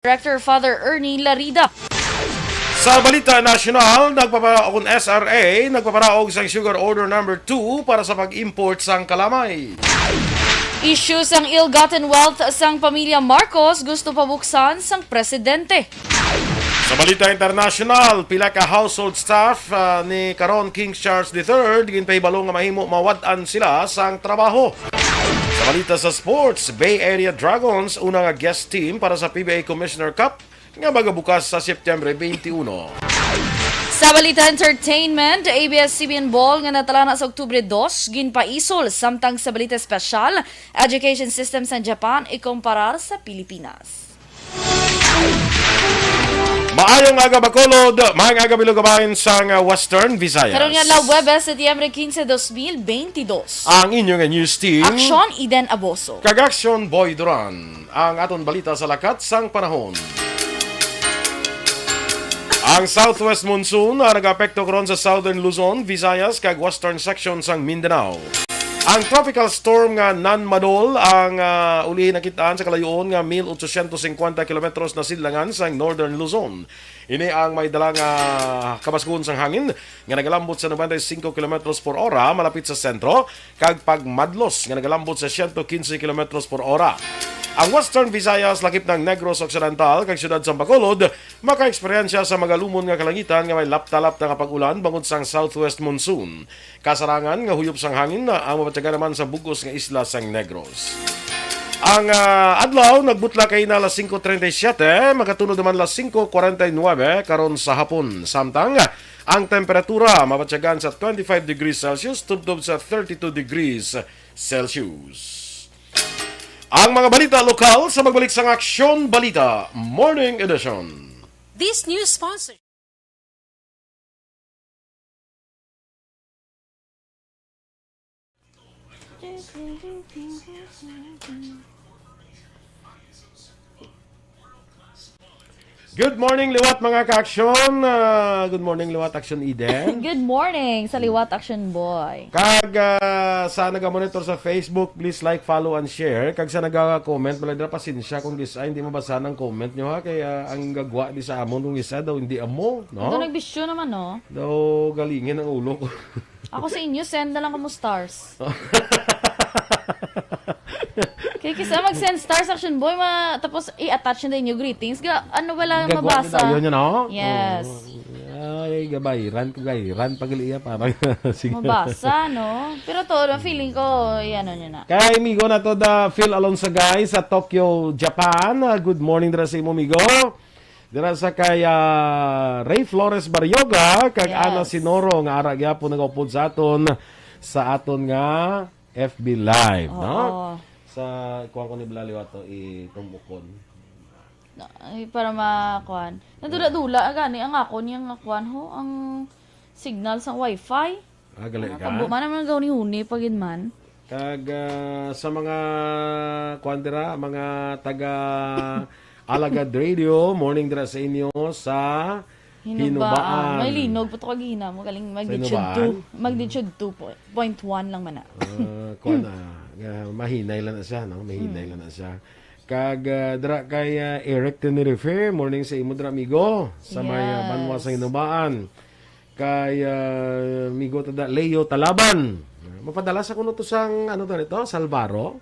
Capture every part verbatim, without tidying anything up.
Director Father Ernie Larida. Sa balita nasyonal, nagpapa-, kun S R A, nagpaparaog sang Sugar Order Number Two para sa pag-import sang kalamay. Issue sang ill-gotten wealth sang pamilya Marcos gusto pabuksan sang presidente. Sa balita internasyonal, pila ka household staff, ah, ni karon King Charles the Third ginpahibalo nga mahimo mawad-an sila sang trabaho. Sa balita sa sports, Bay Area Dragons una nga guest team para sa P B A Commissioner Cup nga magabukas sa September twenty-one. Sa balita entertainment, A B S C B N Ball nga natalana sa Oktubre dos, ginpaisol, samtang sa balita espesyal, education system sa Japan ikumparar sa Pilipinas. Maayong aga, Bacolod. Maayong aga, Bilog Kabayan sang, uh, Western Visayas. Karon nga adlaw, Huwebes, Setyembre quince, dos mil veintidós. Ang inyo nga news team. Aksyon, Eden Aboso. Kag Aksyon, Boy Duran. Ang aton balita sa lakat sang panahon. Ang southwest monsoon, ah, nag-apekto karon sa southern Luzon, Visayas, kag western section sang Mindanao. Ang tropical storm nga Nan Madol ang, ah, uli nakit-an sa kalayoon nga mil ochocientos cincuenta kilometros na sidlangan sang northern Luzon. Ini ang may dala nga kabaskon sang hangin nga nagalambot sa noventa y cinco kilometros por ora malapit sa sentro, kag pagmadlos nga nagalambot sa siyento kinse kilometros por ora. Ang Western Visayas, lakip ng Negros Occidental, kag siyudad sang Bacolod, makaeksperyensya sa magalumon nga kalangitan nga may lapta-lapta nga pag-ulan bangod sang southwest monsoon. Kasarangan nga huyop sang hangin na ang mabatyagan naman sa bug-os nga isla sang Negros. Ang, ah, adlaw nagbutla kay na alas singko treinta y siete, makatulod naman alas singko kwarenta y nuebe karon sa hapon. Samtang ang temperatura mabatyagan sa twenty-five degrees Celsius tubtob sa thirty-two degrees Celsius. Ang mga balita lokal sa pagbalik sang Aksyon Balita Morning Edition. This news sponsor. Good morning, liwat, mga ka-aksyon. Ah, good morning, liwat, Aksyon Eden. Good morning sa liwat, Aksyon Boy. Kag, ah, sa naga-monitor sa Facebook, please like, follow, and share. Kag sa naga-comment, wala dira, pasensya kung gis-, ay, hindi mabasa ang comment nyo, ha? Kaya ang gagwa di sa amon kung isa daw, hindi amo, no? Ito nagbisyo naman, no? Daw galingin ang ulo ko. Ako sa inyo, send na lang kamo stars. Kay kisa mag-send stars, Action Boy, ma-, tapos i-attach na inyo greetings. Ga, ano, wala Gagwa mabasa. na tayo niya, no? Yes. Oo. Ay, gabayran ko, gayran. Pag-iliya, parang, sige. Mabasa, no? Pero to, ang feeling ko, i-ano nyo na. Kay amigo na to, the Phil Alonso, guys, sa Tokyo, Japan. Ah, good morning dira sa imo, amigo. Dira sa kay, ah, Ray Flores Barrioga, kag Yes. Ana Sinoro, nga ara gyapon nagaupod sa aton, sa aton nga F B Live, no? Oo. Sa, kuwan ko ni Blaliw ato, itumukon. Na, ay, para makuan. Nadula-dula, ah, gani, ang akon, yung kuwan, ho, ang signal sa wifi. Ah, gali Mga ka? Tabo man naman gawni-huni pa gid man. Kag, ah, sa mga, kuwan dira, mga taga Alagad Radio, morning dira sa inyo sa Hinubaan. Hinubaan. May linog, puto ka gina mo, galing Sa magnitude Hinubaan? two. Magnitude two point one lang man na. Ah, kuwan, ah, ah, mahinay lang na siya, no? Mahinay Hmm. lang na siya. Kag, ah, dira kay, ah, Eric Tenerife, morning sa imo, dira, amigo. Sa may, ah, Yes. banwa sa Hinubaan. Kay, ah, amigo tada Leo Talaban. Mapadala sa kuno to sang, ano to nito? Salvaro?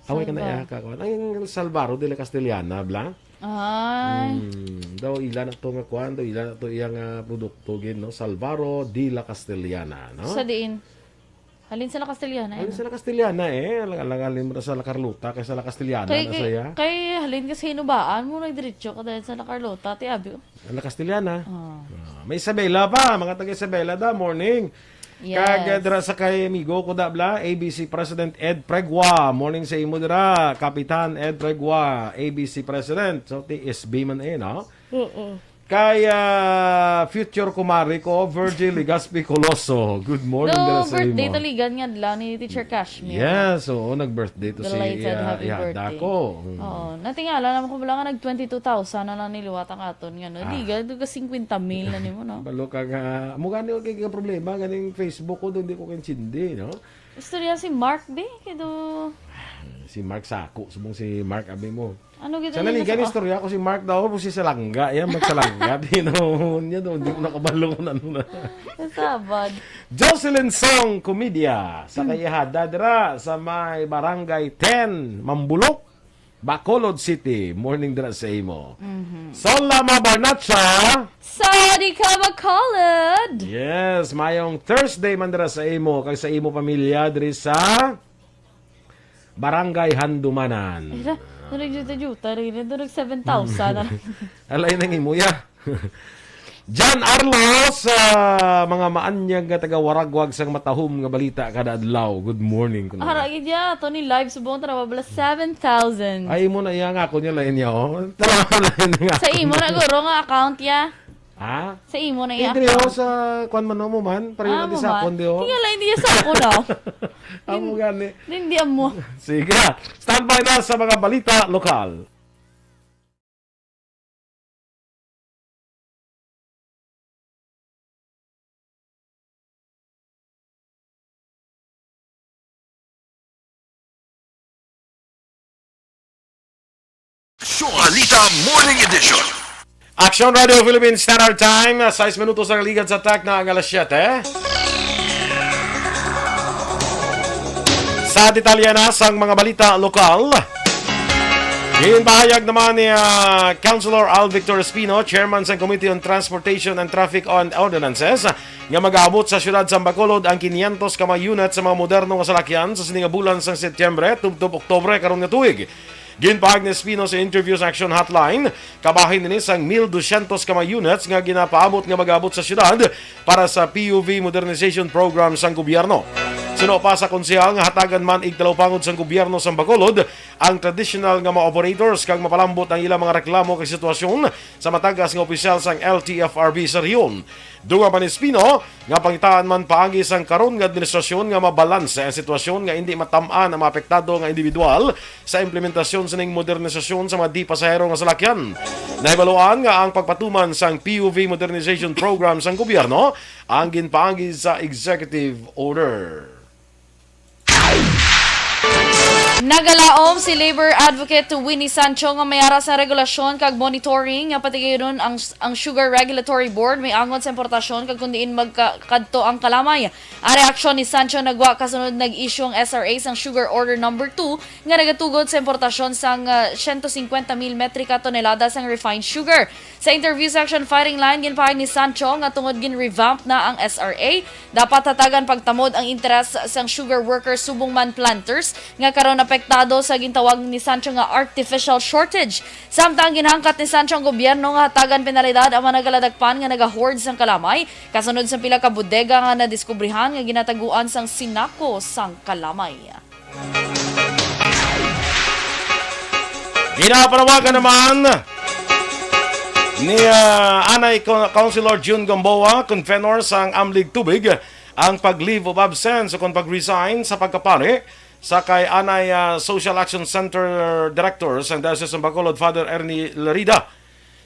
Away ka na Salva- iya ka, kuwan. Ang Salvaro de la Castellana, bla? Ay. Hmm, daw ila na to nga kuwan, daw ila na to iya nga produkto gid, no? Salvaro de la Castellana, no? Sa diin? Halin sa la Castellana, Halin eh, sa no? la Castellana, eh. Alang, alang, halin mo na sa la Carlota, kay sa la Castellana Kay, na kay, saya. kay halin ka sa Hinubaan mo, nagdiretso ka dahil sa la Carlota, ti abi, oh. Ang La Castellana. Ah. Ah, may Isabela pa, mga taga Isabela da, morning. Yes. Kag, eh, dira sa kay amigo ko da, bla, A B C President Ed Pregua. Morning sa imo dira, Kapitan Ed Pregua, A B C President. So, ti S B man eh, no? Oo. Kay, ah, future kumari ko, Virgil Legaspi Coloso. Good morning No, dira sa birthday imo. to ligan nga adlaw ni Teacher Cashmere. Yes, oo, nag-birthday to si, Belated ah, happy ihada birthday. ko. Mm. Oo, natingala naman ko lang nga nag twenty-two thousand na lang niliwat ang aton nga, no? Ah. Di, ga, do ka fifty mil na nimo, no? Balo ka nga, mo gani, okay, ka problema, ganing Facebook ko, doon di ko kaintindi, no? Istorya si Mark, be, kay do Si Mark Sako, subong si Mark, abi mo. Ano gid Sa ang naligan, nasa- istorya ko si Mark daw, si Salangga. Yan, magsalangga. Tinuon niya daw, hindi ko nakabalo kung ano na. Sabad. Jocelyn Song Comedia, sa Mm. kay Ihada dira, sa may Barangay ten, Mambulok, Bacolod City. Morning dira sa imo. Mhm. Sol Lama Barnacha. Saudi ka, Bacolod! Yes, mayong Thursday man dira sa imo, kag sa imo pamilya diri sa Barangay Handumanan. Ira, durag juta-juta, rin, durag seven thousand. Alay nang imo, ya. John Arlos, ah, mga maanyag nga taga Waragwag sang matahom nga balita kada adlaw. Good morning, kuno. Ara, gid ya, Tony Live, subong, tara, babala, seven thousand. Ay, imo na iya nga ako niya, lain niya, oh. Tara, lain nga. Sa imo na, guro, nga account, ya. Ha? Sa imo na iya Hindi, oh, account. Sa kwan man mo man. Pareho Ah, na di mo sa man. Akon, di, oh. Tingala, hindi sa ako daw. Amo Din- gani. Hindi mo. Sige. Standby na sa mga balita lokal. Aksyon Balita Morning Edition. Aksyon Radio Philippines Standard Time, sais minutos ang ligad sa takna nga alas siyete. Sa detalye na sang mga balita lokal, ginpahayag naman ni, ah, Councilor Al Victor Espino, chairman sang Committee on Transportation and Traffic on Ordinances, nga mag-aabot sa siyudad sa Bacolod ang kinyentos ka mga unit sa mga moderno nga salakyan sa sini nga bulan sang Setyembre tubtob Oktubre karon nga tuig. Ginpahayag ni Espino sa interview sa Action Hotline, kabahin ini sang mil dusyentos ka mga units nga ginapaabot nga mag-abot sa siyudad para sa P U V modernization program sang gobyerno. Suno pa sa konsehal nga hatagan man igtalupangod sang gobyerno sang Bacolod ang traditional nga mga operators kag mapalambot ang ilang mga reklamo kag sitwasyon sa matagas nga opisyal sang L T F R B sa rehiyon. Dugang pa ni Espino nga pangitaan man paagi sang karon nga administrasyon nga mabalanse ang sitwasyon nga indi matam-an ang mga apektado nga individual sa implementasyon sining modernisasyon sa mga di-pasahero nga salakyan. Nahibaluan nga ang pagpatuman sang P U V modernization program sang gobyerno ang ginpaagi sa executive order. Nagalaom si Labor Advocate Winnie Sancho nga may ara sang regulasyon kag monitoring nga patigayunon ang, ang Sugar Regulatory Board may angot sa importasyon kag kon diin magkakadto ang kalamay. Ang reaksyon ni Sancho nagwa kasunod nag-issue ang S R A sang Sugar Order Number Two nga nagatugot sa importasyon sang, ah, siyento singkwenta mil metrika tonelada sang refined sugar. Sa interview sa Action Firing Line, ginpahayag ni Sancho nga tungod gin-revamp na ang S R A, dapat hatagan pagtamod ang interes sang sugar workers subong man planters nga karon apektado sa gintawag ni Sancho nga artificial shortage. Samtang ginhangkat ni Sancho ang gobyerno nga hatagan penalidad ang mga nagaladakpan nga nagahord sang kalamay, kasunod sa pila ka bodega nga nadiskubrihan nga ginataguan sang sinako sang kalamay. Ginapanawagan naman ni, ah, Anay Co-, Councilor June Gamboa, convenor sang Amlig Tubig, ang pag-leave of absence o kon pag-resign sa pagkapari sa kay Anay, ah, Social Action Center Director sa Diocese ng Bacolod, Father Ernie Larida.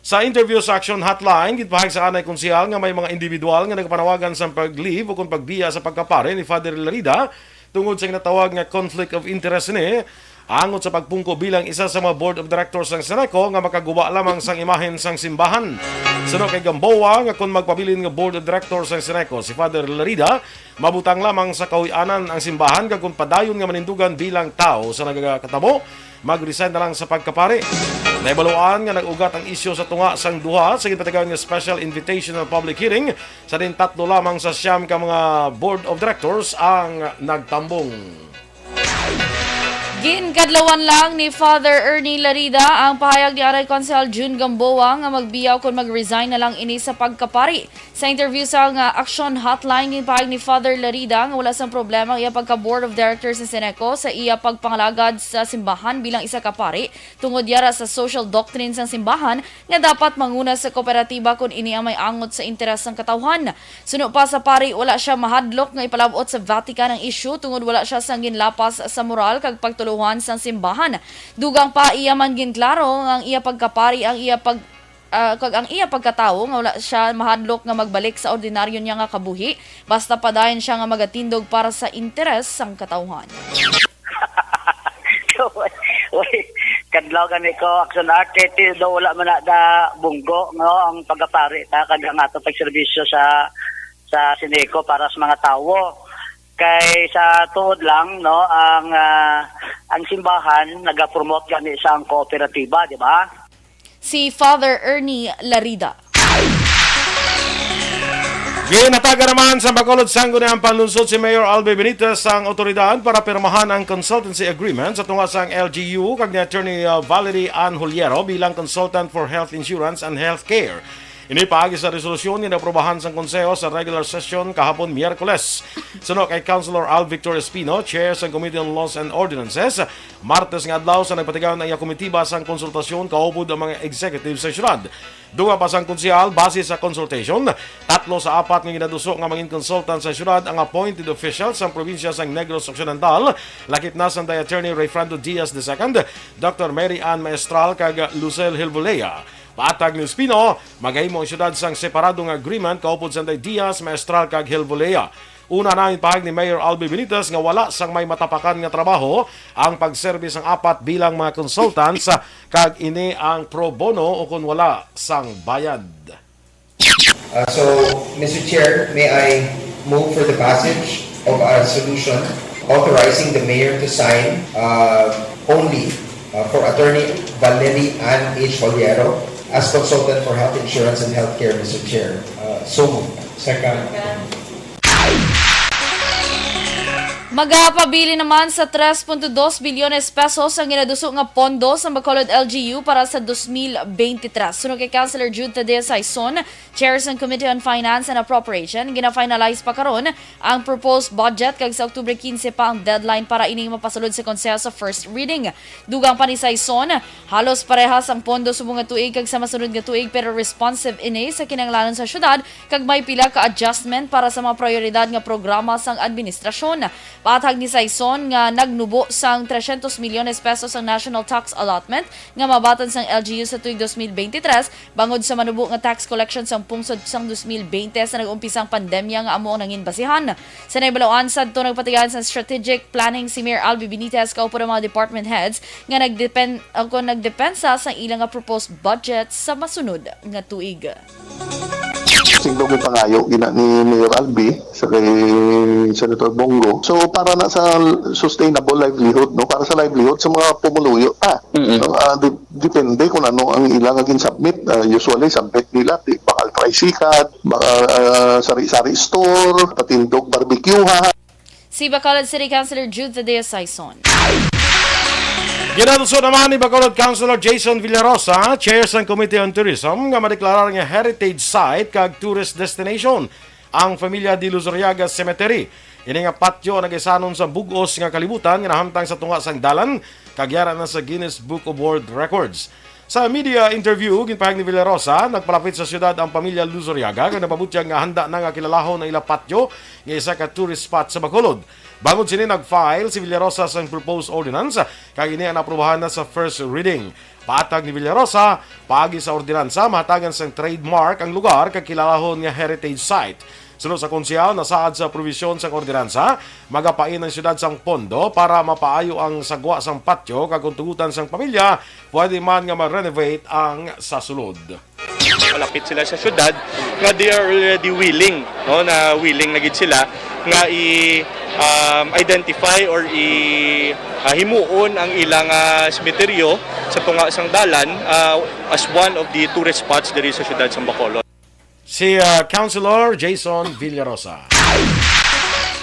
Sa interview sa Action Hotline, ginpahayag sa anay konsehal nga may mga individual nga nagapanawagan sa pag-leave o kung pagbiya sa pagkapari ni Father Larida tungod sa ginatawag nga conflict of interest ni angot sa pagpungko bilang isa sa mga board of directors sang Seneco nga makaguba lamang sang imahen sang simbahan. Suno kay Gamboa nga kon magpabilin nga board of directors sang Seneco si Father Larida, mabutang lamang sa kahuy-anan ang simbahan kag kon padayon nga manindugan bilang tawo sa nagakatabo, mag-resign na lang sa pagkapari. Nahibaluan nga nag-ugat ang isyu sa tunga sang duha sa ginpatigayon nga special invitational public hearing sa din tatlo lamang sa siyam ka mga board of directors ang nagtambong. Ginkadlawan lang ni Father Ernie Larida ang pahayag ni Anay Konsehal June Gamboa nga magbiya kon mag-resign na lang ini sa pagkapari. Sa interview sa nga Action Hotline, ginpahayag ni Father Larida nga wala sang problema ang iya pagka-board of directors sa Seneco sa iya pagpangalagad sa simbahan bilang isa ka pari, tungod yara sa social doctrine sang simbahan nga dapat manguna sa kooperatiba kon ini ang may angot sa interes sang katawhan. Suno pa sa pari, wala siya mahadlok nga ipalab-ot sa Vatican ang isyu tungod wala siya sang ginlapas sa moral kag pagtuluhan sang simbahan. Dugang pa, iya man ginklaro nga ang iya pagkapari ang iya pag ah, kag ang iya pagkatawo nga wala siya mahadlok nga magbalik sa ordinaryo niya nga kabuhi, basta padayon siya nga magatindog para sa interes sang katawhan. Uy, kadlaw gani ko, Action Art, kay ti-, daw wala man na da bunggo, no, ang pagapari ta, kag ang ato pagserbisyo sa, sa Sineco para sa mga tawo. Kay sa tuod lang, no, ang, ah, ang simbahan nagapromote gani sa ang kooperatiba, di ba? Si Father Ernie Larida. Ginatagan naman sa Bacolod Sangguniang Panlunsod si Mayor Albi Benitez ang otoridad para pirmahan ang consultancy agreement sa tunga sang L G U kag ni Attorney, uh, Valerie Ann Huliero bilang consultant for health insurance and health care. Ini paagi sa resolusyon nga naprobahan sang Konseho sa regular session kahapon, Miyerkules. Suno kay Councilor Al Victor Espino, chair sang Committee on Laws and Ordinances, Martes nga adlaw sa nagpatigayon ang iya komitiba sang konsultasyon kaupod ang mga executive sa syudad. Dugang pa sang konsehal, base sa consultation, tatlo sa apat nga ginaduso nga mangin consultant sa syudad ang appointed officials sang probinsya sang Negros Occidental, lakip na sang day Attorney Rayfrando Diaz the second, Doctor Mary Ann Maestral kag Lucille Hilvolea. Paatag ni Espino, magahimo ang syudad sang separado nga agreement kaupod sang day Diaz, Maestral kag Hilvolea. Una na ang pahayag ni Mayor Albi Benitez nga wala sang may matapakan nga trabaho ang pagserbi sang apat bilang mga consultants, kag ini ang pro bono o kon wala sang bayad. Uh, so, Mister Chair, may I move for the passage of a resolution authorizing the mayor to sign, uh, only, uh, for Attorney Valerie Ann H. Oliero as consultant for health insurance and healthcare, Mister Chair. Uh, so moved. Second. Magapabilin naman sa tres punto dos bilyones pesos ang ginaduso nga pondo sa Bacolod L G U para sa dos mil bente tres. Suno kay Councilor Jude Tadeo Saison, chair sang Committee on Finance and Appropriation, gina-finalize pa karon ang proposed budget, kag sa Oktubre quince pa ang deadline para ini mapasulod sa Konseho sa first reading. Dugang pa ni Saison, halos parehas ang pondo subong nga tuig kag sa masunod nga tuig, pero responsive ini sa kinahanglanon sa syudad kag may pila ka adjustment para sa mga prioridad nga programa sang administrasyon. Pathag ni Saison nga nagnubo sang trescientos milyones pesos ang national tax allotment nga mabaton sang L G U sa tuig dos mil bente tres bangod sa manubo nga tax collection sang pungsod sang dos mil bente sa nag-umpisa ang pandemya nga amo ang nangin basihan. Sa nahibaloan, sadto nagpatigayon sa strategic planning si Mayor Albi Benitez kaupod ang mga department heads nga nagdepen-, o kon nagdepensa sa ila nga proposed budget sa masunod nga tuig. Singdong pangayo gina ni Mayor Albi sa kay Senator Bongo. So, para na sa sustainable livelihood, no? Para sa livelihood sa mga pumuluyo ta. Mm-mm. No? Ah, di-, depende kung ano ang ilang gin-submit. Ah, usually, submit nila, di, bakal tricycle, baka, ah, sari-sari store, patindog, barbecue, ha? Si Bacolod City Councilor Jude Tadeo Saison. Ginaluso naman ni Bacolod Councilor Jason Villarosa, chair sang Committee on Tourism, nga madeklarar nga heritage site kag tourist destination ang Familia de Luzuriaga Cemetery. Ini nga patyo ang nagaisanon sa bug-os nga kalibutan nga nahamtang sa tunga sang dalan, kag yara na sa Guinness Book of World Records. Sa media interview, ginpahayag ni Villarosa, nagpalapit sa siyudad ang pamilya Luzuriaga kag nagpabutyag nga handa na nga kilalahon ang ila patyo nga isa ka tourist spot sa Bacolod. Bangod sini, nag-file si Villarosa sang proposed ordinance, kag ini ang naaprubahan na sa first reading. Paatag ni Villarosa, paagi sa ordinansa, mahatagan sang trademark ang lugar kag kilalahon nga heritage site. Suno sa konsehal, nasaad sa probisyon sang ordinansa, magapain ang siyudad sang pondo para mapaayo ang sagwa sang patyo, kag kung tugutan sang pamilya, pwede man nga ma-renovate ang sa sulod. Malapit sila sa syudad nga they are already willing, no, na willing na gid sila nga i, um, identify or i, ah, himuon ang ilang, ah, semeteryo sa tunga sang dalan, ah, as one of the tourist spots diri sa syudad sa Bacolod. Si, ah, Councilor Jason Villarosa.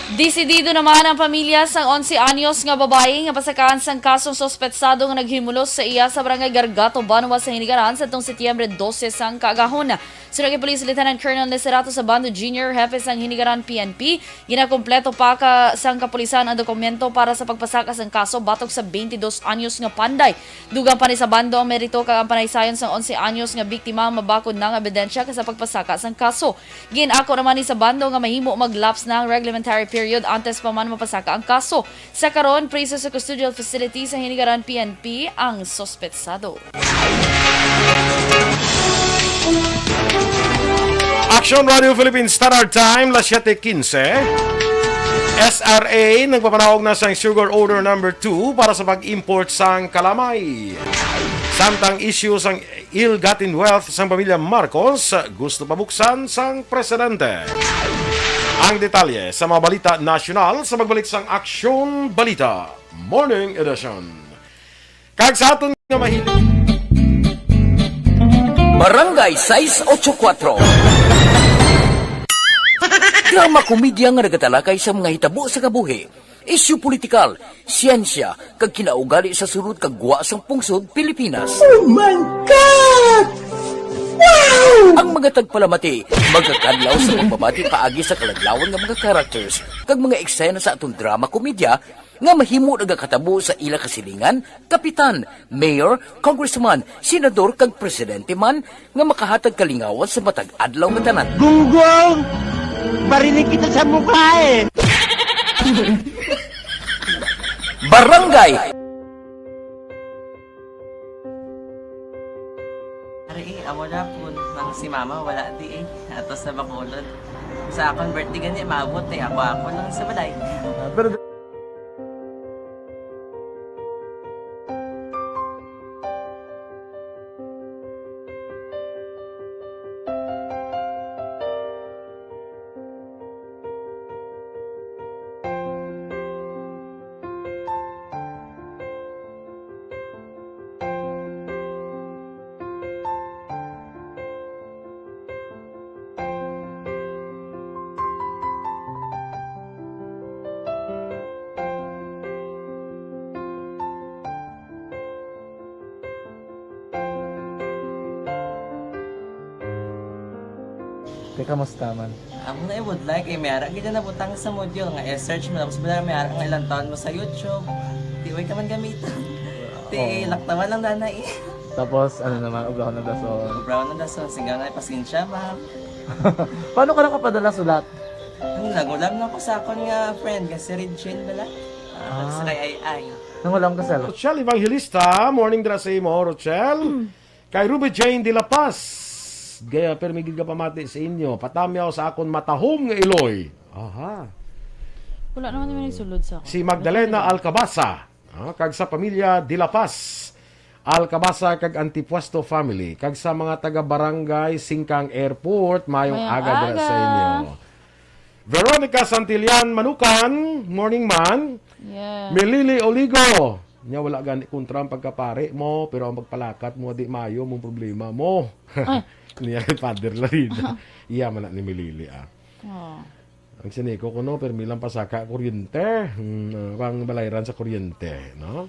Desidido naman ang pamilya sang onse anyos nga babayi nga pasakaan sang kasong suspetsado nga naghimulos sa iya sa Barangay Gargato, Banwa sa Hinigaran sa tong Setyembre dose sang kaagahon. Suno kay Police Lieutenant Colonel Nicerato Sabando Junior, hepe sang Hinigaran P N P, ginakompleto pa ka sang kapulisan ang dokumento para sa pagpasaka sang kaso batok sa twenty-dos anyos nga panday. Dugang pa ni Sabando ang merito kag ang panaysayon sang onse anyos nga biktima ang mabakod na nga ebidensya sa pagpasaka sang kaso. Gin-ako naman ni Sabando nga mahimo mag-lapse na ang reglementary period antes pa man mapasaka ang kaso. Sa karon, priso sa custodial facility sa Hinigaran P N P ang suspetsado. Action Radio Philippines Standard Time, las siete quince. S R A nagpapanawag na sang sugar order number two para sa pag-import sang kalamay. Samtang issue sang ill-gotten wealth sang pamilya Marcos, gusto pabuksan sang presidente. Ang detalye sa mga balita nasyonal sa pagbalik sang Aksyon Balita Morning Edition. Kag sa aton nga mahilig. Barangay sais ocho kuatro. Drama komedya nga nagatalakay sa mga hitabo sa kabuhi, isyu politikal, siyensya, kag kinaugali sa sulod kag gwa sang pungsod Pilipinas. Oh my God! Wow! Ang mga tagpalamati magakadlaw sa pagbabati paagi sa kaladlawan nga mga characters kag mga eksena sa aton drama komedya nga mahimo nagakatabo sa ila kasilingan, kapitan, mayor, congressman, senador kag presidente man nga makahatag kalingawan sa matag adlaw nga tanan. Gunggong! Barinig kita sa mukha eh! Barangay! Ari eh, amo na po nang si mama wala di eh. Ato sa Bacolod. Sa akong birthday gani, maabot eh. Ako-ako lang sa balay. Ah, pero Te, kamusta man? Amo na ibudlay kay may ara gid na butang sa module nga i-search mo tapos bala may ara nga ilang taon mo sa YouTube. Di way ka man gamiton. Ti Oo. Laktawan lang dana eh. Tapos, ano naman, obrahon ng dason. Obrahon ng dason, sigaw na pasensya, ma'am. Paano ka nakapadala sulat? Ano, nagulam na ko sa akon nga friend nga si Regine bala. Ah, Ah. Sa kay Ay Ay. Nangulam ka sa Rochelle Evangelista, morning dira sa imo, Rochelle. Kay Ruby Jane de la Paz, gaya permi gid ka pamati sa inyo. Patamyaw sa akon matahom nga iloy. Aha. Wala naman naman nagsulod sa ako. Si Magdalena Alcabasa, ah, kag sa pamilya de la Paz, Alcabasa kag Antipuesto family, kag sa mga taga Barangay Singkang Airport, mayong Mayong aga dira sa aga. Inyo. Veronica Santillan Manukan, morning man. Yeah. Melili Oligo, nya wala gani kontra ang pagkapare mo, pero ang pagpalakat mo di mayo mong problema mo. Ay. Niya kay Father Larina. Iya man na ni Melili ah. Oh. Ang siniko ko no, permi lang pasaka kuryente. Hmm, ah, pang balayran sa kuryente, no?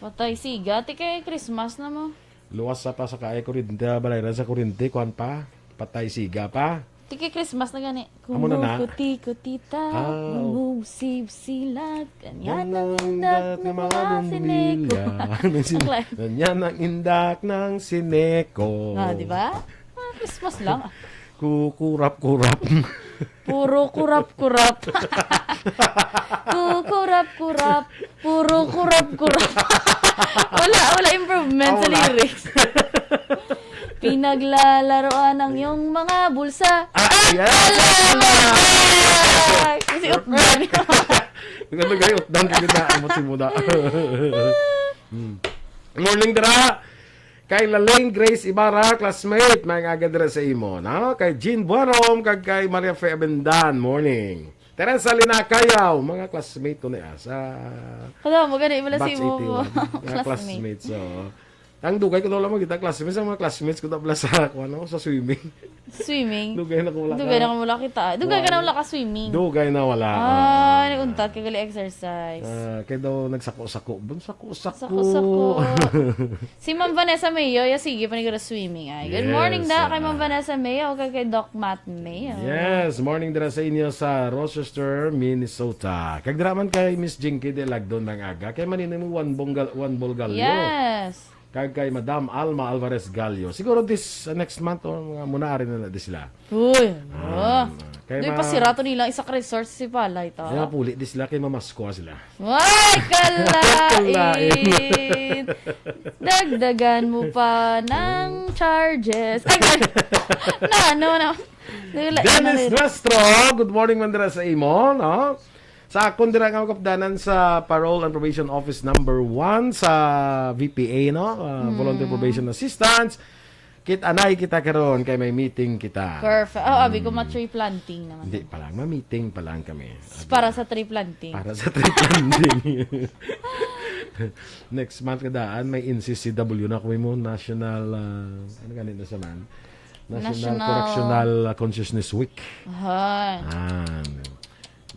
Patay siga, ti kay Christmas na mo. Luwas sa pasaka ay kuryente, balayran sa kuryente, kuan pa. Patay siga pa. Ti kay Christmas na gani. Amo na na. Kumukuti-kutita, Ah, oh. Gumugusib-silak, ganyan ang indak ng mga sineko. Nang sin- Ang kla- Ganyan ang indak ng sineko. Ah, di ba? Ah, Christmas lang. Kukurap-kurap. Puro kurap-kurap. Kukurap-kurap. Puro kurap-kurap. Wala, wala improvement sa lyrics. Pinaglalaroan ang iyong mga bulsa. Ah, yes. Kasi utdan. Ang ano kayo, utdan ka kita, amo si Muda. Hmm. Morning, dira. Kay Laling Grace Ibarra, classmate, may nga aga dira sa imo, no? Kay Jean Buarom, kag kay Maria Fe Abendan, morning. Teresa Linacayaw, mga classmate ko na sa Kada mo gani wala si batch mo eighty-one. Mga classmate. Classmates, so. Ang dugay ko daw lang magkita classmates, ang mga classmates ko daw pala sa, kung ano, sa swimming. Swimming. Dugay na ko wala Dugay na ka. Ka wala kita. Dugay ka na wala ka swimming. Dugay na wala. Ah, nag-untat ka gali exercise. Ah, kay daw nagsako-sako. Bun sako-sako. Sako-sako. Si Ma'am Vanessa Mayo, ya sige pa ni swimming ay. Good Yes, morning da kay ah. Ma'am Vanessa Mayo kay kay Doc Matt Mayo. Yes, morning dira sa inyo sa Rochester, Minnesota. Kag dira man kay Miss Jinky de Lagdon ng aga. Kay manini mo one bonggal one bolgalyo. Yes. Kag kay Madam Alma Alvarez Gallo. Siguro this uh, next month or mga muna rin na di sila. Uy, ah, kay Doy ma- pasirato nila isa ka resort si Palay ta. Kaya puli di sila kay mamaskwa sila. Way kalain. Dagdagan mo pa ng charges. Ay, ay. Na ano na. Wala, Dennis ano, Nuestro, good morning man dira sa imo, no? Sa akon dira nga makapdanan sa Parole and Probation Office number one sa V P A, no? Ah, Volunteer Hmm. Probation Assistance. Kit-anay kita karon kay may meeting kita. Perfect. Oh, abi ko, Hmm. ma-tree planting naman. Hindi pa lang, ma-meeting pa lang kami. Para sa tree planting. Para sa tree planting. Next month kadaan, may N C C W na kami mo, National, ah, ano gani na sa man? National National Correctional Consciousness Week. Ahan. Ah,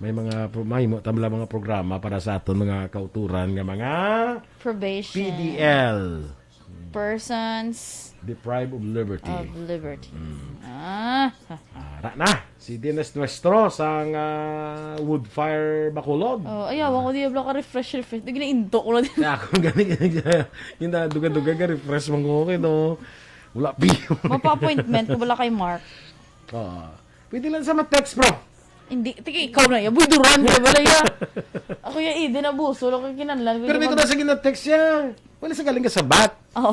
may mga pro-, may mo-, tambla mga programa para sa aton mga kauturan nga mga Probation. P D L. Persons Deprived of liberty. Of liberty. Mm. Ah. Ah, ra na. Si Dines Nuestro sang, ah, Wood Fire Bacolod. Oh, ayaw, ako di bla ka refresh, refresh. Di ginainto ko lang. Kaya ako gani, gani, gani, yung dugan-dugan ka, refresh man ko, okay, no? Wala, pi. Mapa-appointment ko bala kay Mark. Oo. Pwede lang sa ma-text, bro. Hindi, tiki, ikaw na yan. Boy, Duran, ka bala ya. Ako yung Eden Abuso, ako yung kinanlan. Pero may ko na sa gina-text siya. Wala sa galing ka sabat. Oh.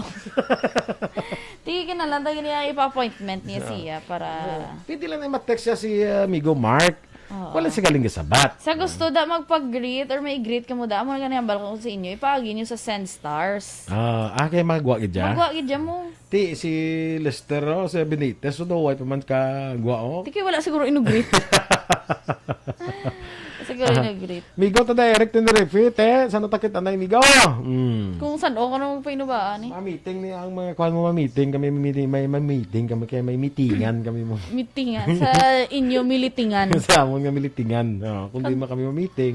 Tiki, kinanlan, tayo niya ipa-appointment niya Ah. siya para Oo. Pwede lang na ma-text siya si, uh, amigo Mark. Oo. Wala sa galing ka sabat. Sa gusto da magpag-greet or may greet ka mo da, amo na gani hambal ko sa inyo, ipaagi niyo sa Send Stars. Ah, ah, kay magwa gid dya? Magwa gid dya mo. Ti, si Lester, oh, si Benitez, so daw, why pa man ka gwa, oh? Ti, kay wala siguro inugrit. Siguro Ah. inugrit. Migo, ta direct ni Refi, te. Saan natakit, anay, migo? Mm. Kung saan, o, kung ano magpainubaan, eh. Ma-meeting ni ang mga kuwan mo, ma-meeting kami, may, may, may meeting kami, kaya may meetingan kami mo. Meetingan. Sa inyo, militingan. Sa amon nga militingan. Oh, kung di Kag- man kami ma-meeting,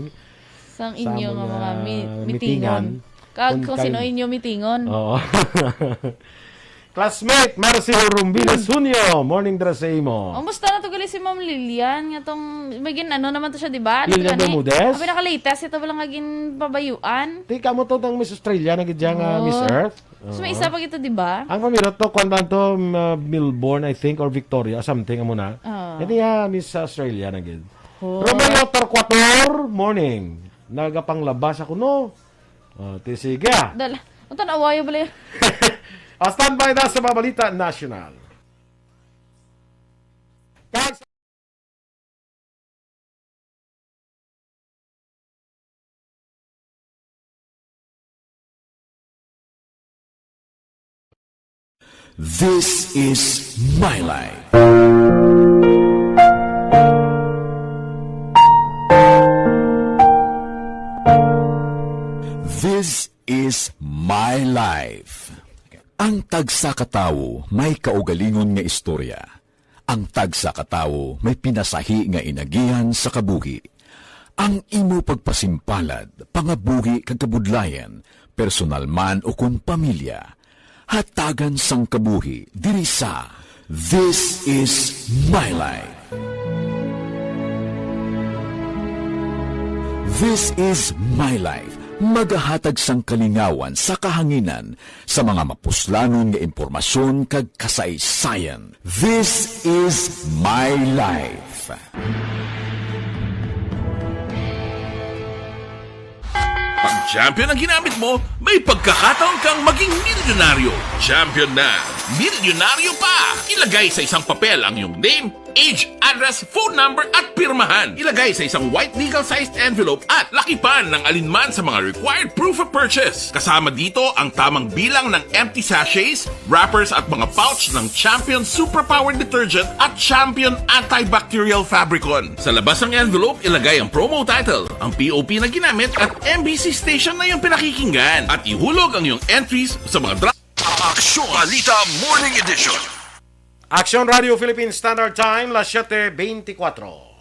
Sang sa inyo amon nga nga mga mi-, mitingon. mitingan. Kag Kung kung sino kay inyo mitingon. Oo. Classmate, Marcy Rumbines Junio, morning dira sa imo. Kumusta na to gali si Ma'am Lilian? Nga tong, may gin-, ano naman to siya, di ba? Ano to Lilian gani? Bermudez? Abi, naka-latest ito, wala nga ginpabayuan. Ti, kamo to, tang Miss Australia, na gid dyan nga Oo. Miss Earth. So, may Oo. isa pa gito, di ba? Ang pamirot to, kwan ba to, um, uh, Melbourne, I think, or Victoria, something, amo na. Oo. Hindi, ah, Miss Australia na gid. Oh. Romeo Torquator, morning. Nagapanglabas ako, no? Oh, ti sige, ah. Dala. Ang tanawa, ayaw bala. Ah, standby na sa mga balita nasyonal. Kag This is My Life. This is My Life. Ang tagsa ka tawo may kaugalingon nga istorya. Ang tagsa ka tawo may pinasahi nga inagihan sa kabuhi. Ang imo pagpasimpalad, pangabuhi kag kabudlayan, personal man ukon pamilya, hatagan sang kabuhi diri sa This is My Life. This is My Life, magahatag sang kalingawan sa kahanginan sa mga mapuslanon nga impormasyon kag kasaysayan. This is My Life. Pag champion ang ginamit mo, may pagkakataon kang maging milyonaryo. Champion na, milyonaryo pa! Ilagay sa isang papel ang iyong name, age, address, phone number, at pirmahan. Ilagay sa isang white legal-sized envelope at lakipan ng alinman sa mga required proof of purchase. Kasama dito ang tamang bilang ng empty sachets, wrappers, at mga pouch ng Champion Superpower Detergent at Champion Antibacterial Fabricon. Sa labas ng envelope, ilagay ang promo title, ang P O P na ginamit, at M B C station na iyong pinakikinggan. At ihulog ang iyong entries sa mga dra- Aksyon Balita Morning Edition. Aksyon Radio Philippine Standard Time, las siete veinticuatro.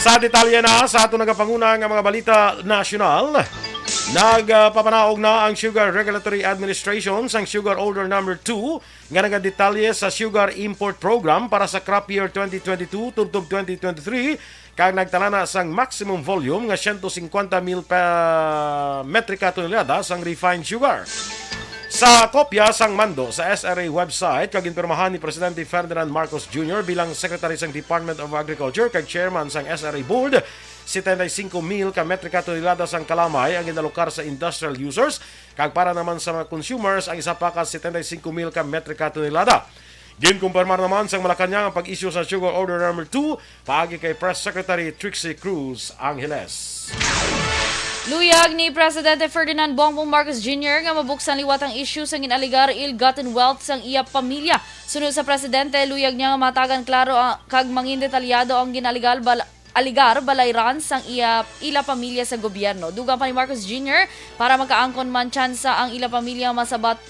Sa detalye na sa ato nagapanguna nga mga balita nasyonal, nagapapanaog na ang Sugar Regulatory Administration sang Sugar Order Number Two nga nagadetalye sa Sugar Import Program para sa crop year twenty twenty-two tubtob twenty twenty-three, kag nagtalana sang maximum volume nga siyento singkwenta mil pa metrika tonelada sang refined sugar. Sa kopya sang mando sa S R A website kag ginpirmahan ni Presidente Ferdinand Marcos Junior bilang Secretary sang Department of Agriculture kag Chairman sang S R A Board, setenta y cinco mil ka metrika tonelada sang kalamay ang ginalokar sa industrial users, kag para naman sa mga consumers, ang isa pa ka setenta y cinco mil ka metrika tonelada. Ginkumpirmar naman sang Malacañang ang pag-issue sa Sugar Order Number Two paagi kay Press Secretary Trixie Cruz Angeles. Luyag ni Presidente Ferdinand Bongbong Marcos Junior nga mabuksan liwat ang issue sang gin-alegar ill-gotten wealth sang iya pamilya. Suno sa presidente, luyag niya nga mahatagan klaro ang, kag mangin detalyado ang gin-alegar bal-, alegar balayran sang iya, ila pamilya sa gobyerno. Dugang pa ni Marcos Junior, para makaangkon man tsansa ang ila pamilya masabat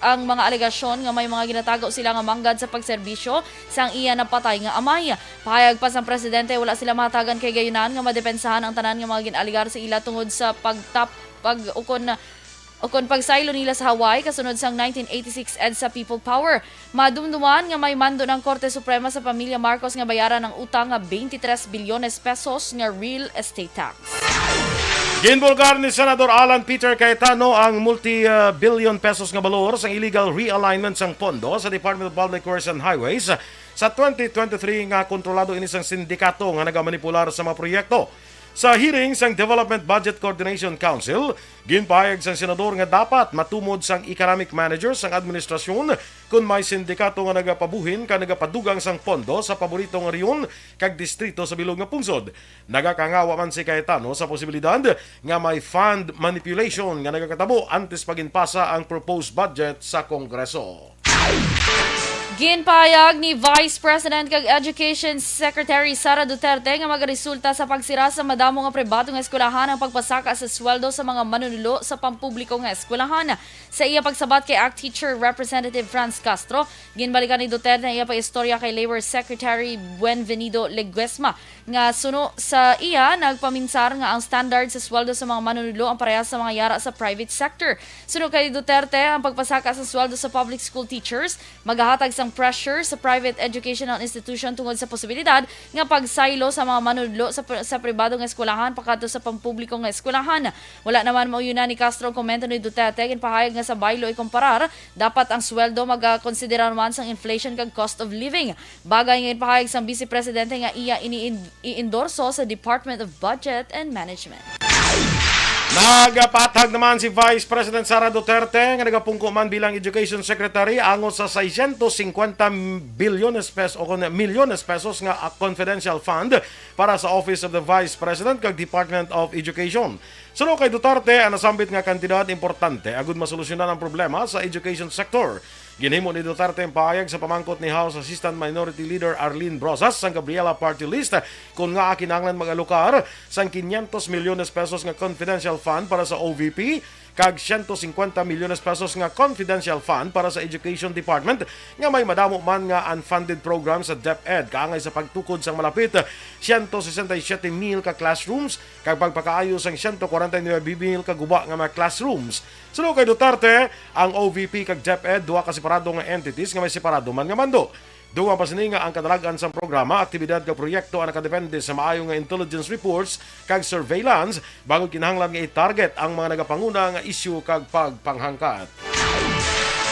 ang mga alegasyon nga may mga ginatago sila nga manggad sa pagserbisyo sang iya napatay nga amay. Pahayag pa sang presidente, wala sila mahatagan kay gayunan nga madepensahan ang tanan nga mga gin-alegar sa ila tungod sa pagtap-, pag-, ukon, ukon pagsaylo nila sa Hawaii kasunod sang nineteen eighty-six EDSA People Power. Madumduman nga may mando ng Korte Suprema sa pamilya Marcos nga bayaran ang utang nga twenty-three bilyones pesos nga real estate tax. Ginbulgar ni Senador Alan Peter Cayetano ang multi-billion pesos nga balor sang illegal realignment sang pondo sa Department of Public Works and Highways sa twenty twenty-three nga kontrolado ini sang sindikato nga nagamanipular sa mga proyekto. Sa hearing sang Development Budget Coordination Council, ginpahayag sang senador nga dapat matumod sang economic manager sang administrasyon kon may sindikato nga nagapabuhin kag nagapadugang sang pondo sa paborito nga rehiyon kag distrito sa bilog nga pungsod. Nagakangawa man si Cayetano sa posibilidad nga may fund manipulation nga nagakatabo antes pa ginpasa ang proposed budget sa Kongreso. Ginpahayag ni Vice President kag Education Secretary Sara Duterte nga magaresulta sa pagsira sa madamo nga pribado nga eskwelahan ang pagpasaka sa sweldo sa mga manunulo sa pampubliko nga eskwelahan. Sa iya pagsabat kay ACT teacher Representative Franz Castro, ginbalikan ni Duterte ang iya pag-istorya kay Labor Secretary Buenvenido Leguesma nga suno sa iya, nagpaminsar nga ang standard sa sweldo sa mga manunudlo ang parehas sa mga yara sa private sector. Suno kay Duterte, ang pagpasaka sa sweldo sa public school teachers magahatag sang pressure sa private educational institution tungod sa posibilidad nga pagsaylo sa mga manunudlo sa, sa pribado nga eskwelahan pakadto sa pampubliko nga eskwelahan. Wala naman mauyunan ni Castro ang komento ni Duterte, ginpahayag nga sa baylo ikomparar, dapat ang sweldo magakonsidera naman sang inflation kag cost of living. Bagay nga ginpahayag sang Vice Presidente nga iya ini in-, iendorso sa Department of Budget and Management. Nagapaathag naman si Vice President Sara Duterte nga nagapungko man bilang Education Secretary angot sa seiscientos cincuenta bilyones pes-, o kon milyones pesos nga, ah, confidential fund para sa Office of the Vice President kag Department of Education. Suno kay Duterte, ang nasambit nga kantidad importante agud masolusyonan ang problema sa education sector. Ginhimo ni Duterte ang pahayag sa pamangkot ni House Assistant Minority Leader Arlene Brosas sang Gabriela Party List kon ngaa kinahanglan mag-alokar sang quinientos milyones pesos nga confidential fund para sa O V P kag ciento cincuenta milyones pesos nga confidential fund para sa Education Department nga may madamo man nga unfunded program sa DepEd kaangay sa pagtukod sang malapit ciento sesenta y siete mil ka classrooms kag pagpakaayo sang ciento cuarenta y nueve mil ka guba nga mga classrooms. Suno kay Duterte, ang O V P kag DepEd duha ka separado nga entities nga may separado man nga mando. Dugang pa sini nga ang kadalag-an sang programa, aktibidad kag proyekto ang nakadepende sa maayo nga intelligence reports kag surveillance bangod kinahanglan nga i-target ang mga nagapanguna nga isyu kag pagpanghangkat.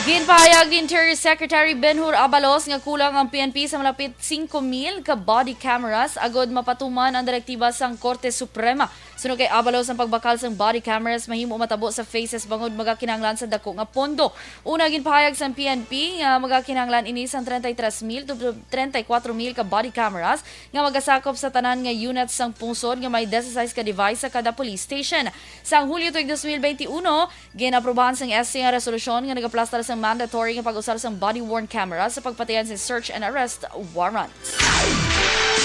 Ginpahayag ni Interior Secretary Benhur Abalos nga kulang ang P N P sa malapit singko mil ka body cameras agod mapatuman ang direktiba sang Korte Suprema. Suno kay Abalos, ang pagbakal sang body cameras mahimo matabo sa phases bangod magakinahanglan sa dako nga pondo. Una, ginpahayag sang P N P nga magakinahanglan ini sang treinta y tres mil to treinta y cuatro mil ka body cameras nga magasakop sa tanan nga units sang pungsod nga may dieciséis ka device sa kada police station. Sang Hulyo tuig dos mil benti uno, gin-aprubahan sang S C ang resolusyon nga nagaplastar sang mandatory nga pag-usar sang body-worn camera sa pagpatayan sa search and arrest warrant.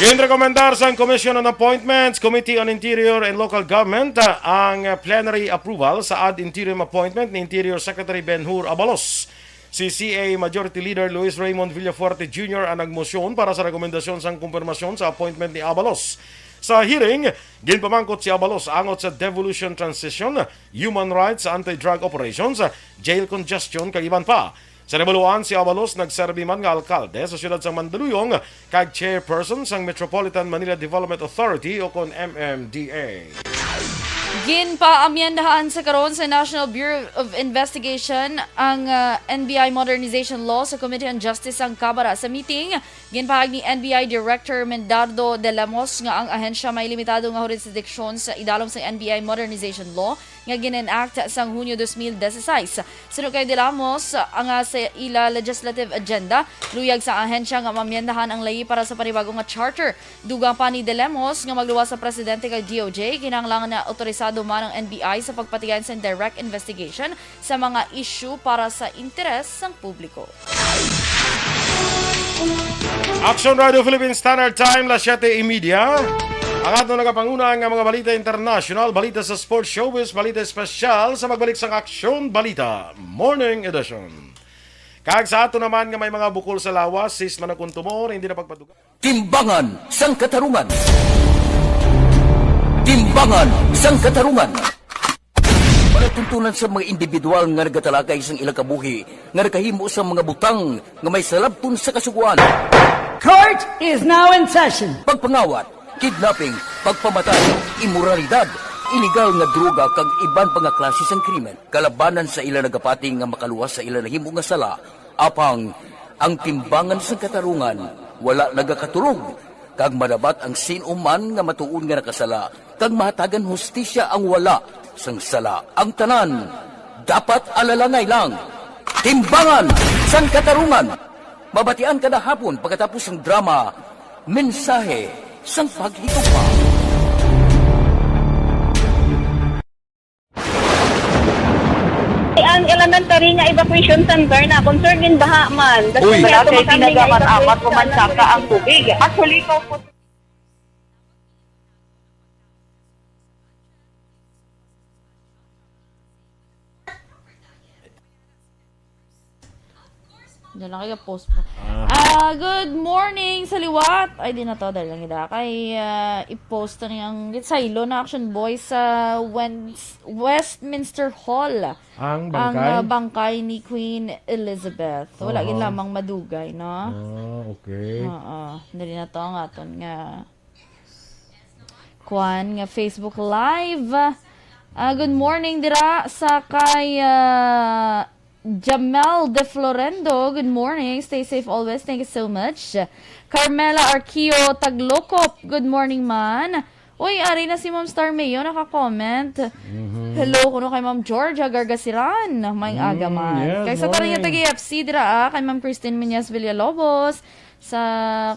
Ginrekomendar sang Commission on Appointments, Committee on Interior and Local Government, ah, ang plenary approval sa ad interim appointment ni Interior Secretary Benhur Abalos. Si C A Majority Leader Luis Raymond Villafuerte Junior ang nagmosyon para sa rekomendasyon sang kumpirmasyon sa appointment ni Abalos. Sa hearing, ginpamangkot si Abalos angot sa devolution transition, human rights, anti-drug operations, jail congestion, kag iban pa. Sa nabaluan, si Abalos nagserbi man nga alkalde sa siyudad sang Mandaluyong kag chairperson sang Metropolitan Manila Development Authority o kon M M D A. Ginpaamyendahan sa karon sa National Bureau of Investigation ang, ah, N B I Modernization Law sa Committee on Justice sang Kamara. Sa meeting, ginpahayag ni N B I Director Mendardo de Lemos nga ang ahensya may limitado nga jurisdiction sa idalom sa N B I Modernization Law nga gin-enact sang Hunyo dos mil dieciséis. Suno kay De Lemos, ang, ah, sa ila legislative agenda, luyag sa ahensya nga maamyendahan ang layi para sa panibago nga charter. Dugang pa ni De Lemos nga magluwas sa presidente kag D O J, kinahanglan nga autorisado man ang N B I sa pagpatigayon sa direct investigation sa mga isyu para sa interes sang publiko. Action Radio Philippine Standard Time, las siyete y media. Ang aton nagapanguna nga mga balita international, balita sa sports, showbiz, balita espesyal sa pagbalik sang Action Balita Morning Edition. Kag sa ato naman nga may mga bukol sa lawas, sis man ang kuntumor, hindi na pagpaduga. Timbangan sang Katarungan. Timbangan sang Katarungan. Palatuntunan sa mga individual nga nagatalakay sang ilang kabuhi nga nakahimo sa mga butang nga may salabton sa kasugoan. Court is now in session. Pagpangawat, kidnapping, pagpamatay, imoralidad, iligal nga droga kag iban pa nga klase sang krimen. Kalabanan sa ila nagapati nga makaluwas sa ila nahimo nga sala, apang ang timbangan sang katarungan wala nagakatulog, kag madabat ang sin-o man nga matuod nga nakasala, kag mahatagan hustisya ang wala sang sala. Ang tanan dapat alalangay lang. Timbangan sang Katarungan. Mabatian kada hapon pagkatapos sang drama, Mensahe sang Paghigugma. Ang elementary nga evacuation center na concern gin baha man. Uy. Wala kay tinaga man amat, umansaka ang tubig. Actually, ko Diyan lang kayo post po. Ah. Ah, good morning sa liwat. Ay, di na to. Dahil lang ida. Kay, ah, i-post na niyang saylo na Action Boys sa Wens-, Westminster Hall. Ang Ang, bangkay? ah, bangkay ni Queen Elizabeth. Wala Aha. gid lamang madugay, no? Ah, okay. Oo. Dali na to ang aton nga kuan nga Facebook Live. Ah, good morning dira sa kay, ah, Jamel De Florendo. Good morning. Stay safe always. Thank you so much. Carmela Arquio Taglocop. Good morning, man. Uy, ari na si Ma'am Star Mayo naka-comment. Mhm. Hello kuno kay Ma'am Georgia Gargasiran. May Mm, aga man. yes, Kay sa tanan nga morning. Taga F C dira, ah, kay Ma'am Christine Meñas Villalobos, sa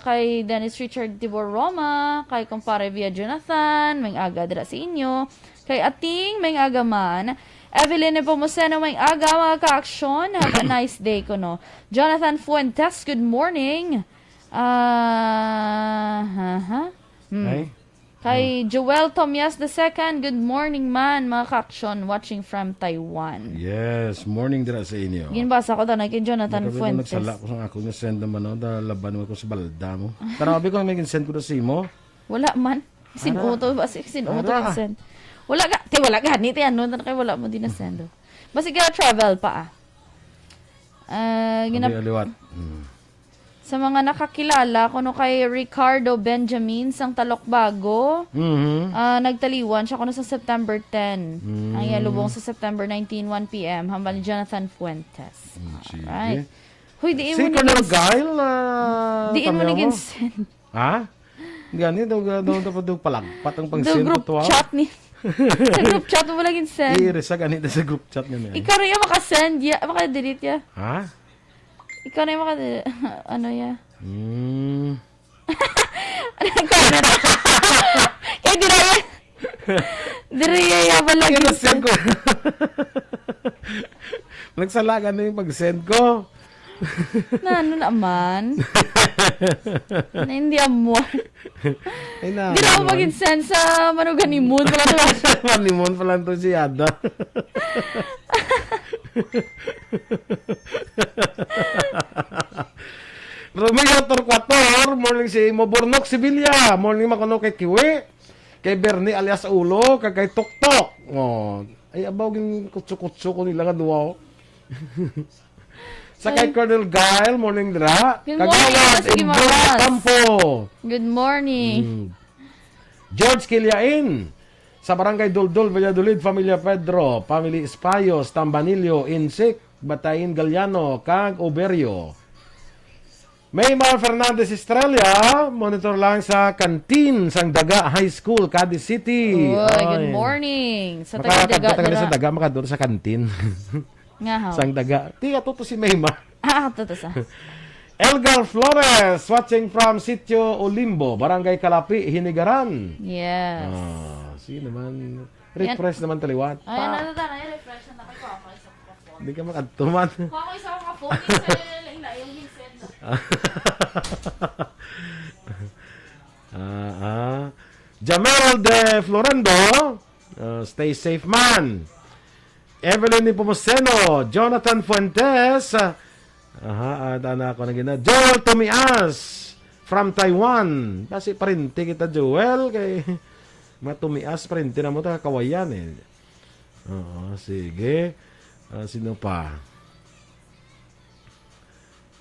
kay Dennis Richard Tibor Roma, kay Kumpare Via Jonathan, may aga dira sa inyo. Kay Ating, may aga man. Evelyn Nepomuceno, may aga, mga ka-aksyon. Have a nice day kuno. Jonathan Fuentes, good morning. Ah, ha, ha. Hmm. Ay. Kay Joel Tomias the second, good morning man, mga ka-aksyon, watching from Taiwan. Yes, morning dira sa inyo. Ginbasa ko tanay kay Jonathan Nakabi ko Fuentes. Nagsala ko sa ako nga send naman, no? Da, laban mo ko sa balda mo. Tanaw, abi ko, may send ko na sa imo. Wala man. Sin-o Ara. to, ba? Si-, sin-o to Ara. send? Wala ga, ti, wala gani, ti, ano, na kay wala mo din na send, oh. Basi ka travel pa, ah. Ah, Abi, ginap-, aliwat. Hmm. Sa mga nakakilala, kuno kay Ricardo Benjamin sang Talokbago, Mhm. ah, nagtaliwan siya kuno sa September ten. Mm. Ang iya lubong sa September nineteen, one P M, hambal ni Jonathan Fuentes. Mm, sige. Alright. Hoy, diin Si mo ni Colonel gins-, Guile, ah, diin mo ni tanaw mo? ginsend. Ha? Gani daw, daw, daw, daw palagpat ang Daw pag-send group ko to, ah. chat ni, sa group chat mo lang ginsend. I-erase sa gani sa group chat niya, eh. Ikaw na yung makasend, ya, makadelete ya. Ha? Ikaw na yung maka-, ano ya? Hmm. Ano yung comment? Kaya di na yan. Diri ya, ya, wala Kaya ginsend. nasend ko. Nagsalagan na yung pag-send ko. Na ano naman? Na hindi amo. Ay, na, Di na ako ano. mag-send sa manugan ni Moon. Wala naman. Manimon pala to si Ada. Romeo Torquator, morning si Imo. Bornok Sevilla, morning makuno kay Kiwi, kay Bernie alias Ulo, kag kay Tuktok. Oh, ay, abaw, gin kutso-kutso ko nila nga duwa, oh. Sa kay Ay. Colonel Gael, morning dira. Good morning, Kagawad Boss Gimabas. Imbong Campo. Good morning. Mm. George Kiliain. Sa Barangay Duldul, Valladolid, Familia Pedro, Family Espayos, Tambanillo, Insik, Batayin Galiano, kag Oberio. Maymar Fernandez Estrella, monitor lang sa kantin sang Daga High School, Cadiz City. Oy, good Ay. morning. Sa Makakatagbo taga-Daga taga sa dira. Daga, makadto sa kantin. Nga haw. Sang Daga. Tiga to, to si Maymar. Ah, to, to sa. Elgar Flores, watching from Sitio Olimbo, Barangay Kalapi, Hinigaran. Yes. Ah, sige naman. Yan. Refresh naman taliwat. Ayan, Pa. na, na, na, na, refresh na, na, kay kuha ko isa ka phone. Di ka makadtuman. Kuha ko isa ka phone, kasi lain na yung headset na. Ah, ah. Jamel de Florendo, ah, stay safe man. Evelyn Nepomuceno, Jonathan Fuentes, ah, aha, ah, tana ko na gina. Joel Tumias from Taiwan. Kasi parente kita, Joel, kay matumias, parente na mo ta, kawayan eh. Oo, sige. Ah, sino pa?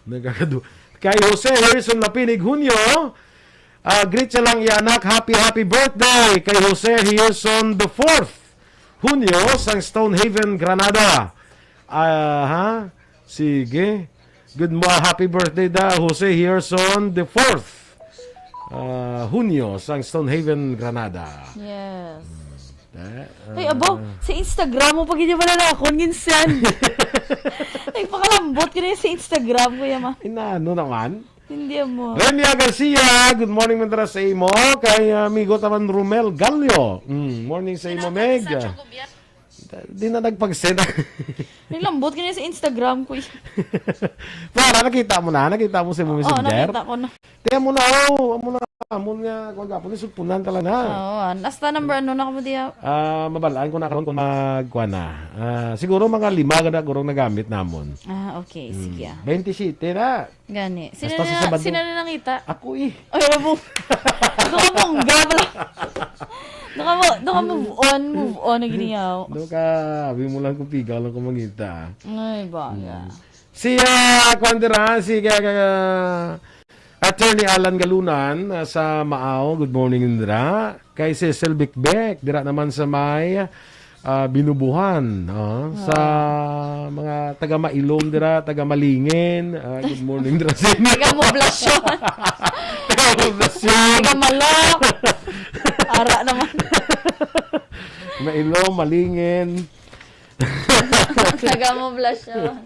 Nagkakadu-, kay Jose Harrison Lapinig Hunyo, ah, greet siya lang iya anak, happy, happy birthday kay Jose Harrison the fourth Hunyo sang Stonehaven, Granada. Ah, ha? Sige. Good mo, happy birthday da, Jose Harrison the fourth. Ah, Hunyo sang Stonehaven, Granada. Yes. Eh, Ay, abo, ah. sa Instagram mo, pag hindi mo na akon, ginsan. Nagpakalambot ka na sa Instagram, Kuya Ma. Inaano naman? Hindi mo. Renia Garcia, good morning, Mandra, sa imo. Kay, ah, amigo taman Romel Gallo. Mm, morning sa imo, Meg. Di na nagpag-send. Naglambot ka niya sa Instagram, Kuya. Para, nakita mo na? Nakita mo sa imo Oo, messenger? nakita ko na. Tiyan mo na, oh, amo na, amo nga, kung gapon, sugpunan ka lang na. Oo, ah, nasta number ano na kamo diya? Ah, mabalaan ko na karon kung magkuha na. Ah, siguro mga lima ka na gurong nagamit namon. Ah, okay. Hmm. Sige, ah. Twenty-seven na. Gani. Sino Hasta sa na, Sabado. sino na nangita? Ako eh. Ay, alam mo. Doon ka mong gabla. Doon ka mo, doon ka move on, move on na giniyaw. Doon ka, abi mo lang kung pigaw lang kung mangita. Ay, baga. Hmm. Si, ah, kuwan dira, si, ah, ah, Attorney Alan Galunan, ah, sa Maaw. Good morning, Indra. Kay Cecil Bikbek, dira naman sa may, ah, Binubuhan, ah, sa Ah. mga taga Mailom dira, taga Malingin. Ah, good morning dira sa inyo. Taga Moblacion. Taga Moblacion. Taga Malok. Ara naman. Mailom, Malingin. Taga Moblacion.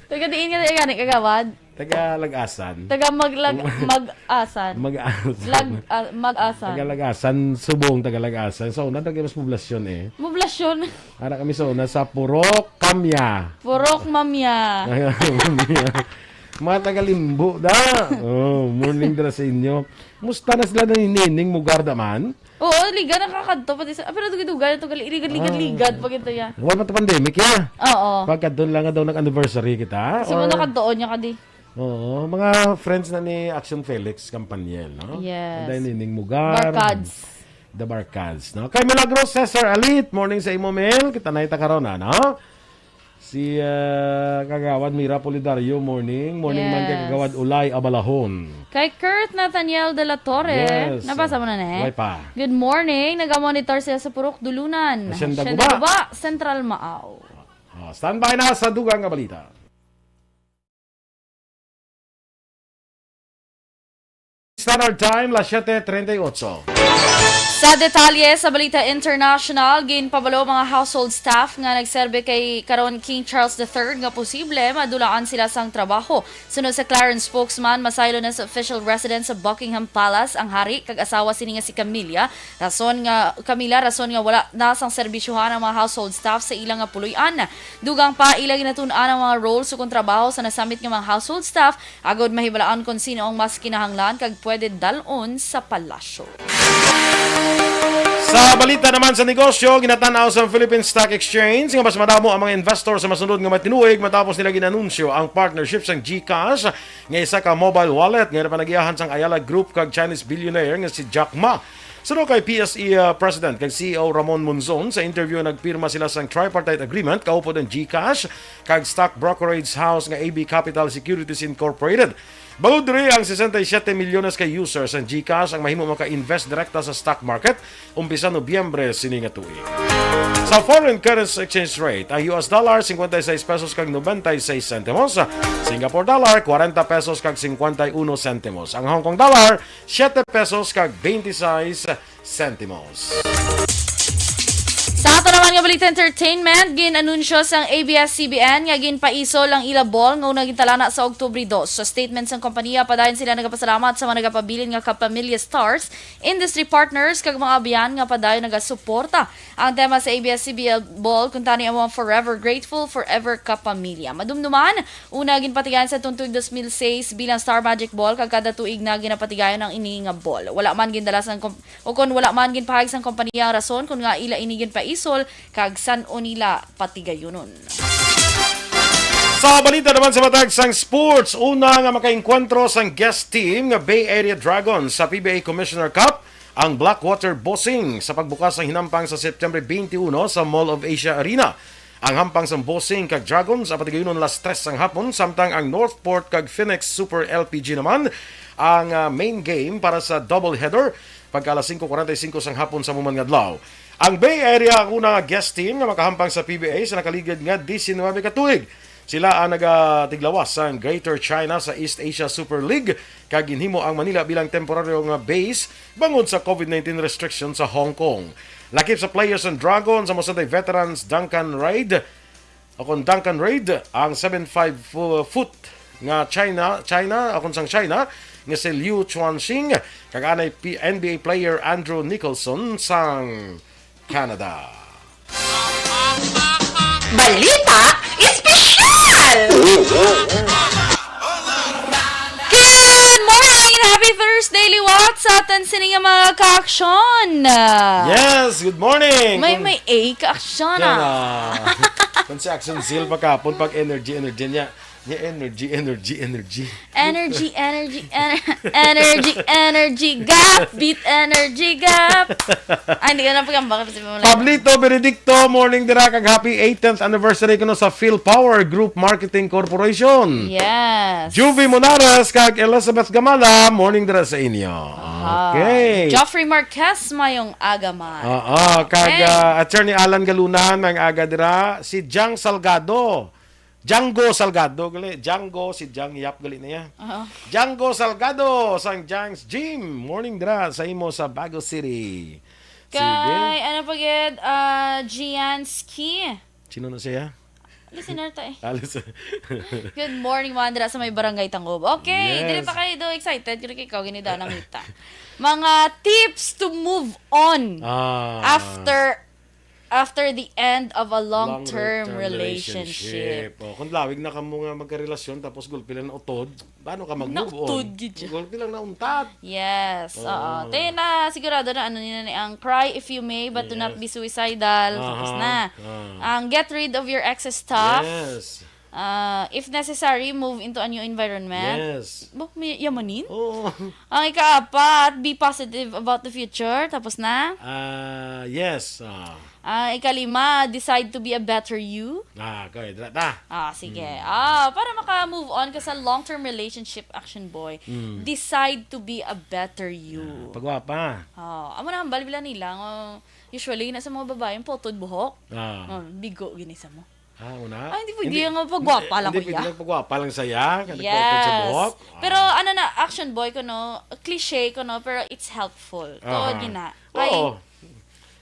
Taga diin ka, taga ni Kagawad? Taga Lagasan. Taga Maglag-, Mag-asan. Mag-asan. Lag-, ah, Mag-asan. Taga Lagasan, subong taga Lagasan. Sa una, taga mas poblasyon eh. Poblasyon. Ara kami sa una sa Purok Kamya. Purok Mamya. Mga taga Limbo da. Oh, morning dira sa inyo. Musta na sila na ni Nining Mugarda man? Oo, liga nakakadto pati sa, ah, pero dugay-dugay na to, gali-, ligad-ligad-ligad Ah. pa gito ya. Wala pa to pandemic ya. Oo. Pagkadto lang nga daw nag-anniversary kita, Kasi or mo nakadtoon niya kadi. Oo, mga friends na ni Action Felix Campaniel, no? Yes. Anday Nining Mugar. Barkads. The Barkads, no? Kay Milagros Cesar Alit, morning sa imo, Mel. Kita na ita karon, ano? Si, ah, Kagawad Mira Polidario, morning. Morning man kay Yes. Kagawad Ulay Abalahon. Kay Kurt Nathaniel de la Torre, Yes. nabasa mo na, ne? Wala pa. Good morning. Nagamonitor sila sa Purok Dulunan. Hacienda Hacienda Guba. Guba, Central Maaw. Oh, standby na sa dugang nga balita. Standard Time, las siete treinta y ocho. Sa detalye sa balita international, ginpabalo ang mga household staff nga nagserbe kay karon King Charles the third nga posible madulaan sila sang trabaho. Suno sa Clarin spokesman, masaylo na sa official residence sa Buckingham Palace ang hari kag asawa sini nga si Camilla. Rason nga, Camilla, rason nga wala na sang serbisyohan ang mga household staff sa ila nga puloy-an. Dugang pa, ila ginatun-an ang mga roles ug trabaho sa nasamit nga mga household staff agod mahibalaan kon sino ang mas kinahanglan kag pwede dal-on sa palasyo. Sa balita naman sa negosyo, ginatan-aw sa Philippine Stock Exchange nga mas madamo ang mga investor sa masunod nga mga tinuig matapos nila ginanunsyo ang partnership sang GCash nga isa ka mobile wallet nga panagiahan sang Ayala Group kag Chinese billionaire nga si Jack Ma. Suno kay P S E, uh, President kag C E O Ramon Monzon, sa interview nagpirma sila sang tripartite agreement kaupod ang GCash kag stock brokerage house nga A B Capital Securities Incorporated. Bangod diri, ang sesenta y siyete milyones ka users sang GCash ang mahimo maka-invest direkta sa stock market umpisa Nobyembre sini nga tuig. Sa foreign currency exchange rate, ang U S dollar, cincuenta y seis pesos kag noventa y seis centimos, Singapore dollar, cuarenta pesos kag cincuenta y uno centimos, ang Hong Kong dollar, siete pesos kag veintiséis centimos. Sa ato naman nga balita entertainment, gin-anunsyo sang A B S C B N nga ginpaisol ang ila ball nga una gintalana sa Oktubre dos. Sa statement sang kompanya, padayon sila nagapasalamat sa mga nagapabilin nga kapamilya, stars, industry partners, kag mga abyan nga padayon nagasuporta. Ang tema sa A B S C B N ball, kuntani amo ang Forever Grateful, Forever Kapamilya. Madumduman, una ginpatigayon sa tuig dos mil sais bilang Star Magic Ball, kag kada tuig na ginapatigayon ang ini nga ball. Wala man gindala sang kom-, o kon wala man ginpahayag sang kompanya ang rason kon ngaa ila ini ginpaisol kag san-o nila patigayunon. Sa balita naman sa matag sang sports, una nga makaengkwentro sang guest team nga Bay Area Dragons sa P B A Commissioner Cup ang Blackwater Bossing sa pagbukas sang hinampang sa September twenty-one sa Mall of Asia Arena. Ang hampang sang Bossing kag Dragons ang patigayunon alas tres sang hapon, samtang ang Northport kag Phoenix Super L P G naman ang, ah, main game para sa doubleheader pagka alas singko kwarenta y singko sang hapon sa muman nga adlaw. Ang Bay Area ang una nga guest team nga makahampang sa P B A sa nakaligad nga diecinuebe ka tuig. Sila ang nagatiglawas sang Greater China sa East Asia Super League kag ginhimo ang Manila bilang temporaryo nga base bangod sa covid nineteen restrictions sa Hong Kong. Lakip sa players sang Dragons amo sa veteran Duncan Reid, o kon Duncan Reid, ang seven five fo-, foot nga China, China, o kon sang China, nga si Liu Chuanxing, kag anay P-, N B A player Andrew Nicholson sang Canada. Balita Espesyal! Good morning and happy Thursday, liwat sa aton sini nga mga kaaksyon. Yes, good morning. May, Kun-, may A kaaksyon, yan, ah. Ah. Kung si Action Zeal pa kahapon, pag energy, energy niya. Niya energy, energy, energy. Energy, energy, ener-, energy, energy, gap, beat, energy, gap. Ay, hindi ko na pagkambak kasi mo lang. Pablito Benedicto, morning dira kag happy eighteenth anniversary kuno sa Phil Power Group Marketing Corporation. Yes. Juvie Monares kag Elizabeth Gamala, morning dira sa inyo. Aha. Okay. Geoffrey Marquez, mayong aga man. Oo, kag, Okay. ah, Attorney Alan Galunan, mayong aga dira. Si Jang Salgado. Django Salgado, gali. Django, si Jang Yap, gali na iya. Oo. Django Salgado, sang Jang's Gym. Morning dira sa imo sa Bago City. Sige. Kay, ano pa gid, ah, Gianski. Sino na siya? Listener ta eh. Alis. Good morning, mga dira sa may Barangay Tangob. Okay, Yes. dili pa kayo do excited. Kaya ikaw, ginida nang ngita. Mga tips to move on Ah. after, after the end of a long-term Long-term relationship. relationship. Oh, kung lawig na kamo nga magkarelasyon, tapos gulpi lang na utod, paano ka mag-move on? Nautod gid siya. Gulpi lang na untat. Yes, Oo. oo. Te, na sigurado na ano nila ni ang cry if you may, but do not Yes. be suicidal. Tapos Aha. na. Ah. Ang get rid of your excess stuff. Yes. Ah, if necessary, move into a new environment. Yes. Bo, may yamanin? Oo. Ang ikaapat, be positive about the future. Tapos na? Ah, yes. Ah. Ah, ikalima, decide to be a better you. Ah, okay. Dra ta. Ah, sige. Mm. Ah, para maka-move on ka sa long-term relationship, action boy, Mm. decide to be a better you. Ah, pagwapa. Ah, amo na ang balbila nila. Nga, usually, na sa mga babae, ang putod buhok. Ah. Oh, bigo gini sa mo. Ah, una? Ay, hindi pwede Hindi, nga pagwapa lang, hindi pwede kuya. lang pagwapa lang saya, ka nagputod sa Yes. buhok. Ah. Pero ano na, action boy ko, no? Cliche ko, no? Pero it's helpful. Aha. Tuod yun na. Kay Oo.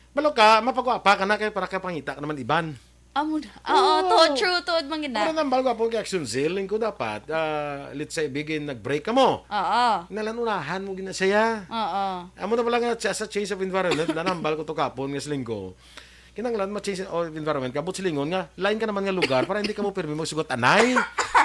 Balo ka, mapagwapa ka na kay para ka pangita ka naman iban. Amo na. Oo, Oo. tuod, true, tuod man gid na. Pero nambal gwapo kay Action Zeal, lingko dapat, ah, let's say, bigin nag-break ka mo. Oo. Nalan unahan mo gina siya. Oo. Amo na pala nga siya sa change of environment, nanambal ko to kapon nga sa linggo. Kinahanglan ma-change of environment ka, but silingon nga, lain ka naman nga lugar, para hindi ka mo pirmi magsugat anay.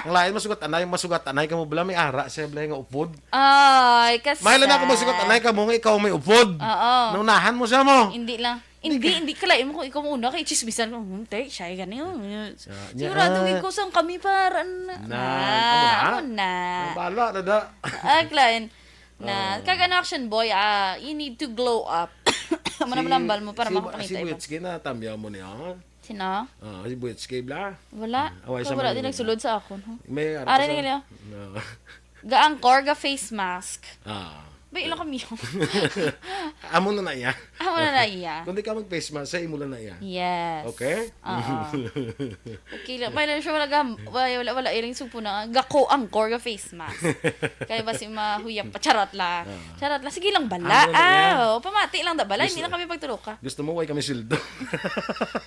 Ang lain masugat anay, masugat anay ka mo, bala may ara siya, bala nga upod. Ay, kasi Mahal na ako magsugat anay ka mo, nga ikaw may upod. Oo. Naunahan mo siya mo. Hindi lang. Hindi Hindi, ka hindi ka lain mo kung ikaw mo una, kay chismisan ko, "Hmm, te, siya gani, oh." Ah, Sigurado nya, ah. ikaw sang kami para na. Na, Ah, amo na? amo na. Ang bala na da. Ah, Klein. Na, Ah. Kag ano, Action Boy, ah, you need to glow up. Amo na Si, manambal mo para si, makapangita si iba. Buetski na tamyaw mo niya, ha? Sino? Ah, si Buetski, bla? Wala. Ah, away Kay sa wala man din yun. Nagsulod sa akon, ha? May Ari sa na kanya. No. Ga-angkor, ga face mask. Ah. Ba, ilang kami yun? Amo na na iya. Amo na na iya. Kung di ka mag-face mask, sa imo lang na iya. Yes. Okay? Oo. Okay lang. May lang siya, wala gam-, wala, wala, wala, iring sugpo na, gako ang core ga face mask. Kaya ba si mahuyap pa, charot lang. Ah. Charot lang. Sige lang, bala. Ano lang Ah, yan? oo, pamati lang da, bala. Hindi Gusto, lang kami pagtuloka. gusto mo, way kami sildo.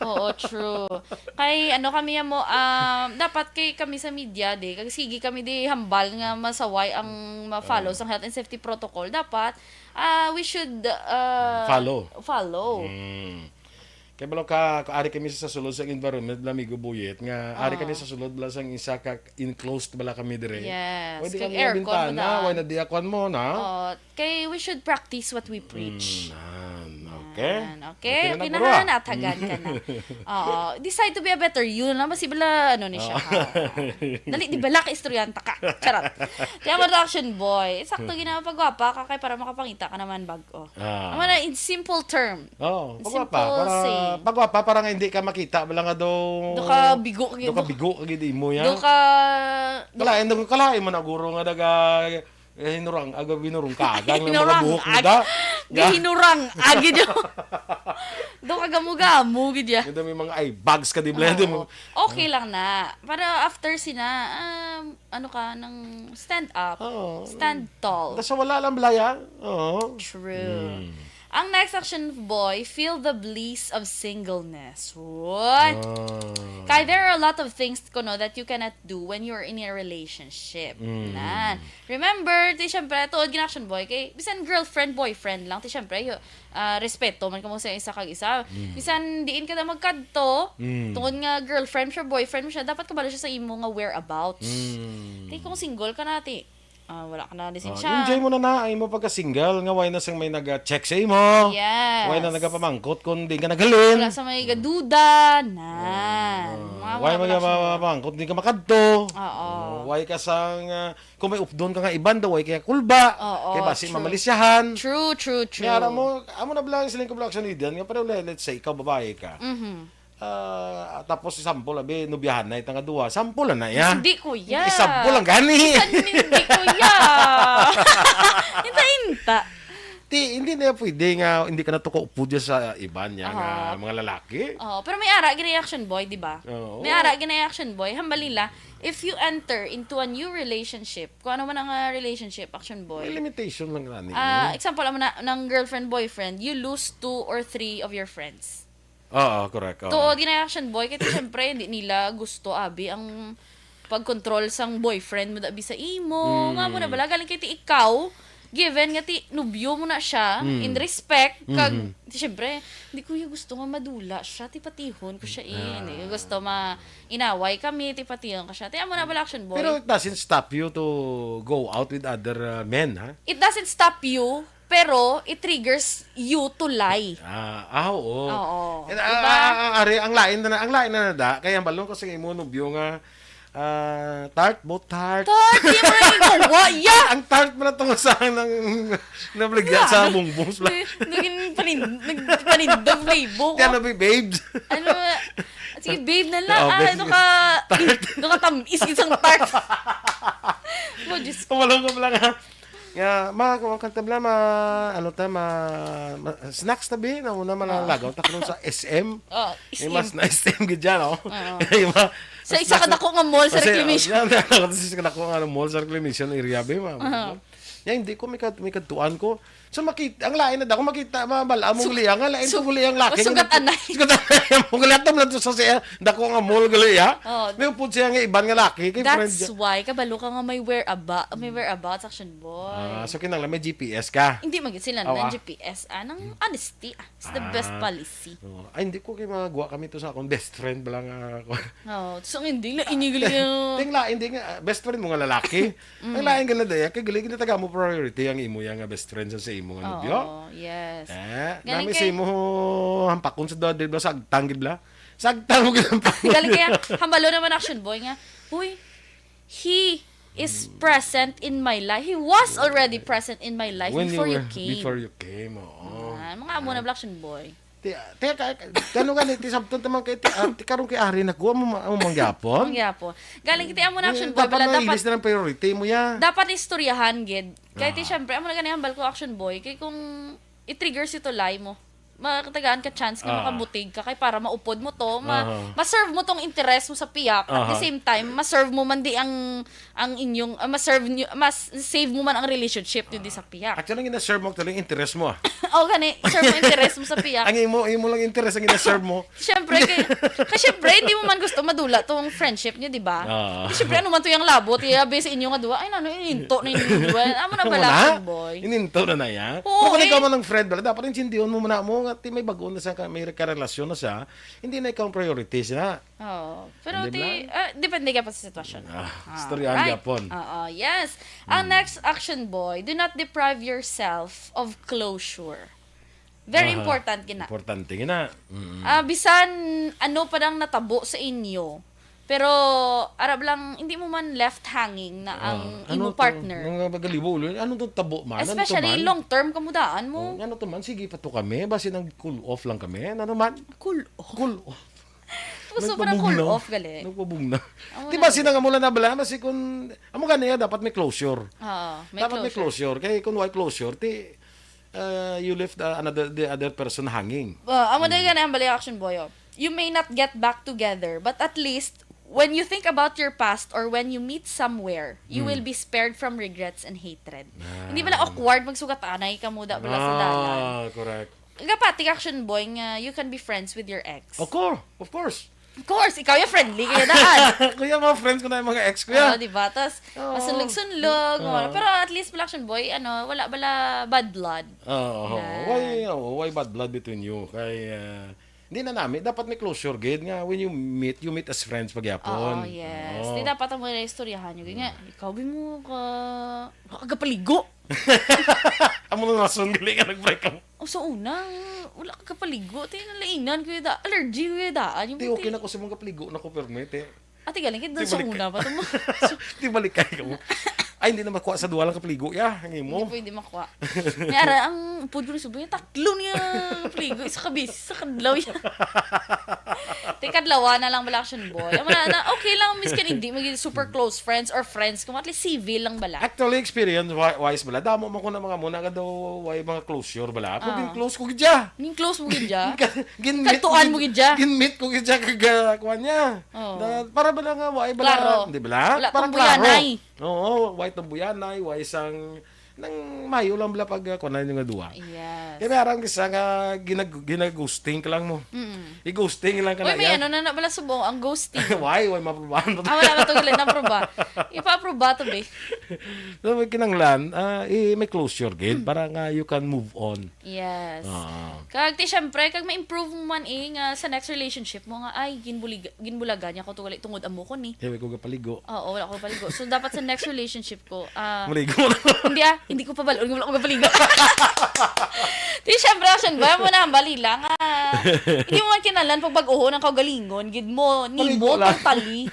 Oo, true. Kay ano kami mo, um, dapat kay kami sa media, di, kag sige kami di hambal nga masaway ang ma-follow Oo. sang health and safety protocol. Dapat, ah, we should, ah, Follow. follow. Mm. Kay balo ka, kung ari kami sa sulod sa environment, bala, Amigo Buyet, nga ari kami Oo. sa sulod, bala, sang isa ka enclosed, bala, kami dire. Yes, Pwede kag kami aircon bintana, mo da. Why na di akuan mo, na? Oo, kay we should practice what we preach. Mm, nan. Okay. Yan, okay, Okay na okay na na, bro, ah. na, natagan ka na. Oo, decide to be a better you na, mas ibala, ano ni siya, Oo. ha? Dali, di bala, ka-istoryanta ka. Charot. Kaya mo, Action Boy, sakto ginawa pagwapa ka kay para makapangita ka naman bag-o. Ah. Amo na, in simple term. Oo, In pagwapa, simple para, saying. pagwapa, para nga hindi ka makita, bala nga daw Do ka bigo, do ka do bigo, gid imo yan. Do ka, do Kalain, do kalain mo na, guro, nga daga, eh, hinurang, aga, binurong ka, aga, ang mga Hinurang, buhok mo ag-, da. di Ga- hinurang, agi daw. Do ka gamo-gamo, gid ya. Ganda may mga eye bags ka, di ba? Di Oo. mo Okay lang na. Para after sina, um, ano ka, nang stand up, Oo. stand tall. Nasa wala lang, Blaya. Oo. True. Mm. Ang next, Action Boy, feel the bliss of singleness. What? Ah. Kay there are a lot of things, kuno, that you cannot do when you're in a relationship. Mm. Nan. Remember, ti syempre, tuod gina, Action Boy, kay bisan girlfriend, boyfriend lang, ti syempre, yo, ah, respeto man kamo sa isa kag isa. Mm. Bisan diin ka na magkadto, Mm. tungod nga girlfriend siya, boyfriend mo siya, dapat kabalo siya sa imo nga whereabouts. Mm. Ti kung single ka na, ti, ah, wala ka na Ah, lisensya. enjoy mo na na ang imo pagka-single, nga way na sang may naga-check sa imo. Yes. Way na nagapamangkot kung di ka naghalin. Wala sa may gaduda, nan. Ah, Mga way wala, may wala siya. mapamangkot, di ka makadto. Oo. Oh, way ka sang, ah, kung may updon ka nga iban daw, way kaya kulba. Oo, Kay basi true. mamalisyahan. True, true, true. Kaya alam mo, amo na bala ang siling ko bala, Action Idian, nga pero le-, let's say, ikaw babae ka. Mhm. Ah, tapos example, abi, nubyahan na itang duwa. Sample na ya. Hindi, kuya. Example lang gani. Bisan hindi, kuya. Inta-inta. Ti, hindi na pwede nga hindi ka natuko upod ya sa iban ya nga Aha. mga lalaki. Oh, pero may ara gina, Action Boy, di ba? Oo. May ara gina, Action Boy. Hambal nila, if you enter into a new relationship, kung ano man ang, ah, relationship, Action Boy. May limitation lang gani. Ah, example, amo na, ng girlfriend, boyfriend, you lose two or three of your friends. Oo, correct, oo. Tuod gina, Action Boy, kay ti, syempre, hindi nila gusto, abi, ang pag-control sang boyfriend mo, abi, sa imo. Mm. Nga mo na bala, galing kay ti ikaw, given nga ti nubyo mo na siya, Mm. in respect, kag, Mhm. ti, syempre, hindi, kuya, gusto nga madula siya, ti patihon ko siya, eh. Ah. Hindi, gusto ma-, inaway kami, ti patihon ko siya. Ti, amo na bala, Action Boy. Pero it doesn't stop you to go out with other, uh, men, ha? It doesn't stop you, pero it triggers you to lie. Ah, ah, oo. Oo. And, ah, Diba? ah, ah, ari, ang lain na, ang lain na na da, kaya ang balon ko sa imo nubyo nga, ah, tart, both tart. Tart, di mo na ikaw, wa, ya! Ang tart mo na tungod sa nang, nabligya Wala. sa bongbong, bla. Nag-, naging panin-, nagpanindog flavor ko. Yan na, babes. Ano, sige, babe na lang. Oh, Ah, babe. ano ka, Tart. ano ka tam-, is isang tart. Oh, Diyos ko. Ang balon ko pala nga, Nga, ma, kung ang kanta bala, ma, ano ta, ma, ma, snacks tabi, na una, malalagaw ta karon sa S M. Oh, May S M. mas na S M gid dyan, oh. Oo. Yung ma-, Sa mas isa ka snacks na dako nga mall sa Kasi, Reclamation. oh, yan, sa isa ka dako nga mall sa Reclamation area, be, ma. Oo. Yan, hindi ko may kat-, may kadtuan ko. So, makita, ang lain na dako, makita, mabal-, among Sug-, liya, nga lain sug-, tong liya ang laki, sugat nga anay. Sugat anay, among liya, tam lang to sa siya, dako nga mall, gali, ya. Oh. May upod siya nga iban nga laki, kay friend That's siya. why, kabalo ka nga may whereaba-, may whereabouts, Action Boy. Ah, so kinahanglan may G P S ka? Hindi, mag-, sila Aw, na ah. G P S, ah, nang Hmm. honesty, ah. It's the best Ah. policy. Oo. Ay, hindi ko kay magwa kami to sa akong best friend bala nga ako. Oh, so hindi na inigli yung Ting la, hindi nga, ah, best friend mo nga lalaki. Mm. Ang lain gala daya, kay gali ginataga mo priority ang imo yang nga best friend sa, sa imo nga Oo, nobyo. yes. Eh, Galing nami sa kay imo hampakon sa dodel bala, sagtang gid bala. Sagtang mo gid hampakon. Galing kaya, hambalo naman Action Boy nga, "Uy, he, is present in my life. He was already present in my life When before you were- came. Before you came, oo. Ah, mga amo na, Black Action Boy. Ti, ti, ka, ka, kano gani, ti sabton taman kay, ti, ah, ti, karon kay ari na ko, amo, amo mangyapon. Ang yapo. Galing kita amo na, Action Eh, Boy, dapat bala, na dapat, ilis na ng priority mo ya. dapat istoryahan, gid. Kaya ti, Ah. syempre, amo na gani hambal ko, Action Boy. Kay kung i-trigger si tulay mo, makatagaan ka chance nga Ah. makabutig ka kay para maupod mo to, ma Aha. ma-serve mo tong interest mo sa piyak, at the Aha. same time ma-serve mo man di ang ang inyong ah, ma-serve nyo, mas save mo man ang relationship nyo di sa piyak. Actually, ang gina-serve mo, actually, ang interest mo, ah. O gani, serve mo interest mo sa piyak. Ang imo, imo lang interest ang gina-serve mo. Siyempre, kay, kay siyempre, hindi mo man gusto madula tong friendship nyo, di ba? Ah. Kay siyempre, ano man to yung labot, iya, be sa inyo nga duwa, ay, nano, ininto na inyo duwa. Amo na Amo bala, na? Action Boy. Ininto na na ya? Oo, Kung eh. ikaw man ang friend, bala, dapat intindihan mo muna mo nga ti may bago na sa ka-, may karelasyon na siya, hindi na ikaw ang priority siya. Oo. Pero Hindi ti, ba? Ah, depende ka pa sa sitwasyon. Ah, Ah, istoryahan right. gyapon. Oo, yes. Ang next, Action Boy, do not deprive yourself of closure. Very Aha. Important gina. Importante gina. Mm. Ah, bisan ano pa dang natabo sa inyo, pero arab lang, hindi mo man left hanging na ang Ah, imo ano to? partner. Mga bagalibo ulo. Ano to tabo man? Ano to Especially man? Long term kamudaan mo. Oh, ano to man? Sige pa to kami. Basi nang cool off lang kami. Ano man? Cool off. Cool off. Gusto pa ng cool Nagpabugnaw. Off gali. Nagpabugnaw. Amo Di na ba gali. Sinang, amo lang na bala? Basi kung, amo gani ya, dapat may closure. Oo, may Dapat may closure. Closure. Kaya kung why closure, ti, uh, you left uh, another the other person hanging. Uh, amo na gani ang bali, Action Boy, oh. You may not get back together, but at least when you think about your past or when you meet somewhere, you Hmm. will be spared from regrets and hatred. Ah. Hindi bala awkward magsugatanay ka muda bala sa dalan? Ah, correct. Gapati, Action Boy, nga you can be friends with your ex. Of course, of course. Of course, ikaw yung friendly kaya daan. Kuya, mga friends ko na yung mga ex ko ya. Oo, di ba? Tas, Oo. masunlog-sunlog, Oo. wala. Pero at least, Black Action Boy, ano, wala bala bad blood. Oo, oo. Yan. Why, oo, why bad blood between you? Kay, ah, hindi na namin. Dapat may closure, gid, nga when you meet, you meet as friends pagyapon. Oo, yes. Oo. Di dapat ang mga istoryahan nyo. Nga, ikaw, bi mo ka, wala ka kapaligo. Amo nang rason gali nga nag-break kamo. O sa una, wala ka kapaligo. Ti, nalainan ko yung da, allergy ko yung daan. Yung Ti, buti. Okay na ko sa mga kapaligo na ko, permit eh. Ate, galing kita Di sa balik una ka. pa. Tamo. Di balik kayo mo. Ay, hindi na makuha sa duwa lang kapaligo, ya. Ang imo. Hindi pwede makuha. May ara ang upod ko ni Subo, yung tatlo niya kapaligo, isa kabis, isa kadlaw yan. Ti kadlawa na lang bala, Action Boy. Amo na, na, okay lang, miskin hindi maging super close friends or friends, kung at least civil lang bala. Actually, experience wi- wise bala. Damo man ko na mga muna ka daw, why mga closure bala. Kung Ah. Gin-close ko gid siya. Ning close mo gid siya? Gin-meet Kantuan ko mo gid- gid siya? Gin-meet ko gid siya kag ah, kuwan niya. Oh. Na, para bala nga, why bala. Klaro. Di bala? Wala Para tong klaro. buyanay. Oo, why tong buyanay, why sang nang mayo lang bala pag uh, kuwan nga duwa. Yes. Kaya may arang isa nga ginag ginag-ghosting ka lang mo. Mm. I-ghosting lang ka Uy, na may yan. Ano na na bala subong ang ghosting. Why? Why maprobahan mo? Ah, wala ba to gali na proba? Ipa-aproba to, be. So, may kinanglan, ah, i- may closure gid para nga you can move on. Yes. Ah. Kag ti syempre, kag ma-improve mo man eh, nga sa next relationship mo nga, ay, ginbulig, ginbulagan niya ko to gali tungod amo ko ni. Kaya ko kapaligo. Oo, wala ko paligo. So, dapat sa next relationship ko, ah, Maligo na ko. Hindi ah, hindi ko pabal-on nga wala ko gapaligo. Di syempre, Action Boy, amo na ang balila nga. Hindi mo man kinahanglan pagbag-ohon ang kaugalingon, gid mo, Maligo nimo lang. Totally.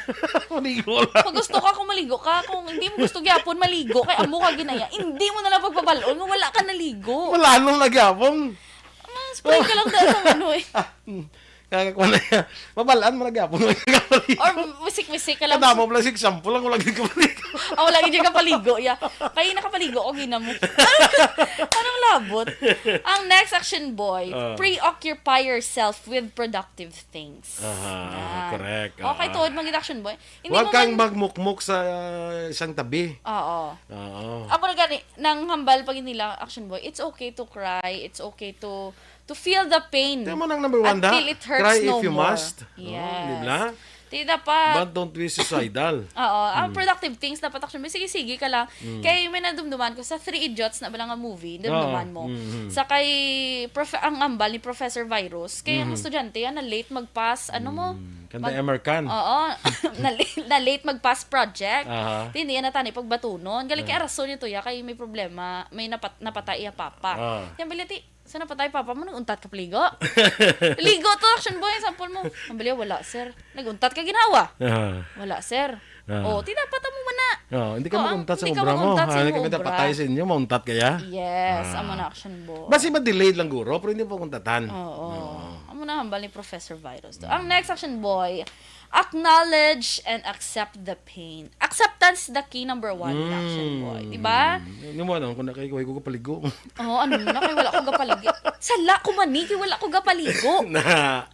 Maligo lang. Kung gusto ka kung maligo ka, kung hindi mo gusto gyapon maligo, kay amo ka ginaya, hindi mo na lang pagpabal-on nga wala ka naligo. Malanong na gyapon. Ah, spray ka lang dahil sa ano eh. Ah, hmm. Kaya kuwan na yan. Mabalaan mo na gyapon. Wala ka kapaligo. Or wisik-wisik ka lang. Kadamo mo lang sa example lang, wala gid kapaligo. Ah, wala gid yung kapaligo, ya. Kaya nakapaligo ko, ginamo. Anong labot? Ang next, Action Boy, Ah. Preoccupy yourself with productive things. Aha, Yan. correct. Okay, Ah. Tuod, mag-action boy. Hindi Huwag mo kang man- magmukmok sa uh, isang tabi. Oo. Oo. Ako na gani, nang hambal pag nila, Action Boy, it's okay to cry. It's okay to to feel the pain. Ito mo nang number one da. Until it hurts Cry no if you more. must. Yes. Oh, di ba? Di dapat. But don't be suicidal. Oo, ang productive things dapat, Action Boy, sige-sige ka lang. Kay may nadumduman ko sa Three Idiots na bala nga movie, dumduman Oo. mo. Mm-hmm. Sa kay prof- ang ambal ni Professor Virus, kay ang estudyante yan na late mag-pass, ano mo? Mm, kanda American. Oo. na, na late mag-pass project. Aha. Di, hindi yan natani pagbatunon. Galing kay arason nito ya, kay may problema, may napat, napatay iya papa. Ah. Yan bala ti, sa napatay papa mo, nag-untat ka paligo? Ligo to, Action Boy, sample mo. Ang bala, wala, sir. Nag-untat ka ginawa? Ah. Wala, sir. Ah. Oh, ti dapat amo man na. Oh, hindi ka Oh, ang makuntat sa hindi ka obra mo. makuntat sa Ah, hindi ka imong obra. patay sa inyo, mauntat kaya? Yes, Ah. amo na action boy. Basi ma-delayed lang guro, pero hindi pa kuntatan. Oo. Oo. Amo na hambal ni Professor Virus to. Ang next action boy, acknowledge and accept the pain. Acceptance the key number one in action boy. Di ba? Mm. Yun mo, ano, kung na kay kuway ko kapaligo. Oo, ano na, kay wala ko gapaligo. Sala ko man ni, kay wala ko gapaligo. Na,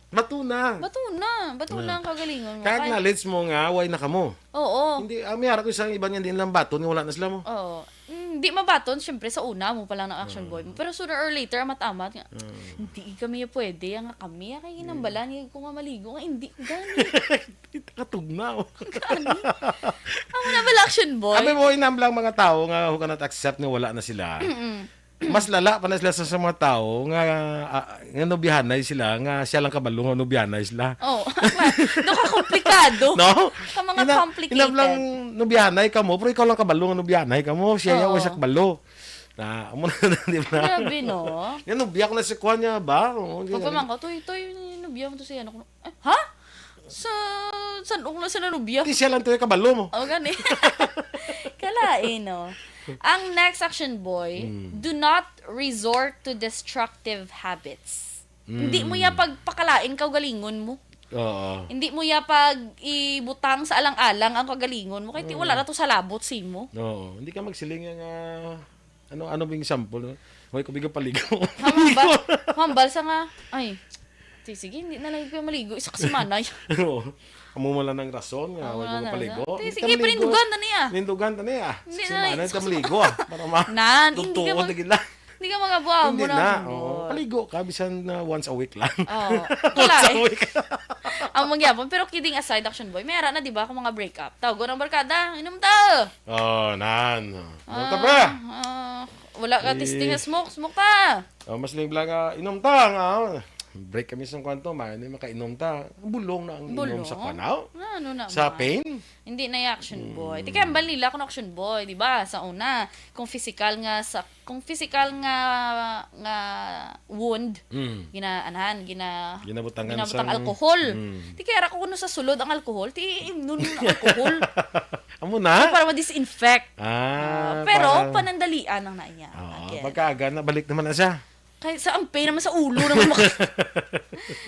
bato na. Bato na. Bato na ang kagalingon mo. Kay Kay acknowledge mo nga, way na kamo. Oo. Hindi, ah, may harap ko isang iba niya, di lang baton, nga wala na sila mo. Oo. Mm, di mabaton, syempre, sa una mo pa lang ng action boy mo. Pero sooner or later, amat-amat nga, hindi kami pwede, nga kami, kay ginambalan, nga ko nga maligo, nga hindi ko gani. Katugnaw. Gani. Amo na bala action boy. Abi mo, inam lang mga tao nga who cannot accept nga wala na sila. Mm-mm. Mas lala pa na sila sa, sa mga tao nga, ah, nga nobyahanay sila, nga siya lang kabalo nga nobyahanay sila. Oh, do ka komplikado. No? Ka mga Ina-, complicated. Inam lang nobyahanay ka mo, pero ikaw lang kabalo nga nobyahanay ka mo, siya Oo. yaw siya kabalo. Na, amo na, di ba? Grabe, no? Nga nobya ko na si kuwan niya ba? Oo, Pag ganyan. pamangko, "Toy, toy, nobya mo to siya." Ano ko, "Eh, ha? Sa, san-o ko lang sa nanubya?" Di siya lang to yung kabalo mo. Oh, gani. Kalain, no? Ang next action boy, Mm. do not resort to destructive habits. Mm. Hindi mo ya pagpakalain kaugalingon mo. Oo. Hindi mo ya pag ibutang sa alang-alang ang kagalingon mo. Kay ti Oo. wala na to sa labot simo. Oo. Hindi ka magsiling nga, ano, ano bang example, no? Huwag ko bigang paligo. Hambal, hambal sa nga, ay, ti, sige, hindi na lang ko maligo. Isa ka semana. Oo. Amo man lang ang rason nga, Amo huwag lang ko na paligo. rason. Ti, Hindi sige, ka maligo. panindugan na niya. Nindugan na niya. Hindi Sa na semana, lang. hindi ka maligo, ah. Para ma-, Nan, hindi ka totoo mag-, na gila. hindi ka mag-abuha Hindi mo na, na. action Oo. boy. Paligo ka, bisan na once a week lang. Oo. Once a Wala eh. week. Ang mangyapon. Pero kidding aside, action boy, may ara na, di ba, akong mga break-up. Tawag ko ng barkada, inom ta! Oh, nan. Ano ta Ah, ba? ah, wala ka Eh. testing na smoke, smoke ta! Oh, mas libla nga, inom ta nga. Break kami sa kwanto, may hindi makainom ta. Bulong na ang inom Bulong? sa kwanaw. Ano na Sa man? pain? Hindi na yung action boy. Mm. Di kaya ang balila kung action boy, di ba? Sa una, kung physical nga, sa, kung physical nga, nga wound, Mm. ginaanhan, gina-, Ginabutangan ginabutang sang alcohol. Mm. Di kaya ra ko kuno sa sulod ang alcohol, ti iimnon mo ang alcohol. Amo na? So, para ma-disinfect. Ah, Ah, pero para panandalian ang naiya. Oo, Again. pagkaaga na, balik naman na siya. Kay sa ang pain naman sa ulo naman mak-,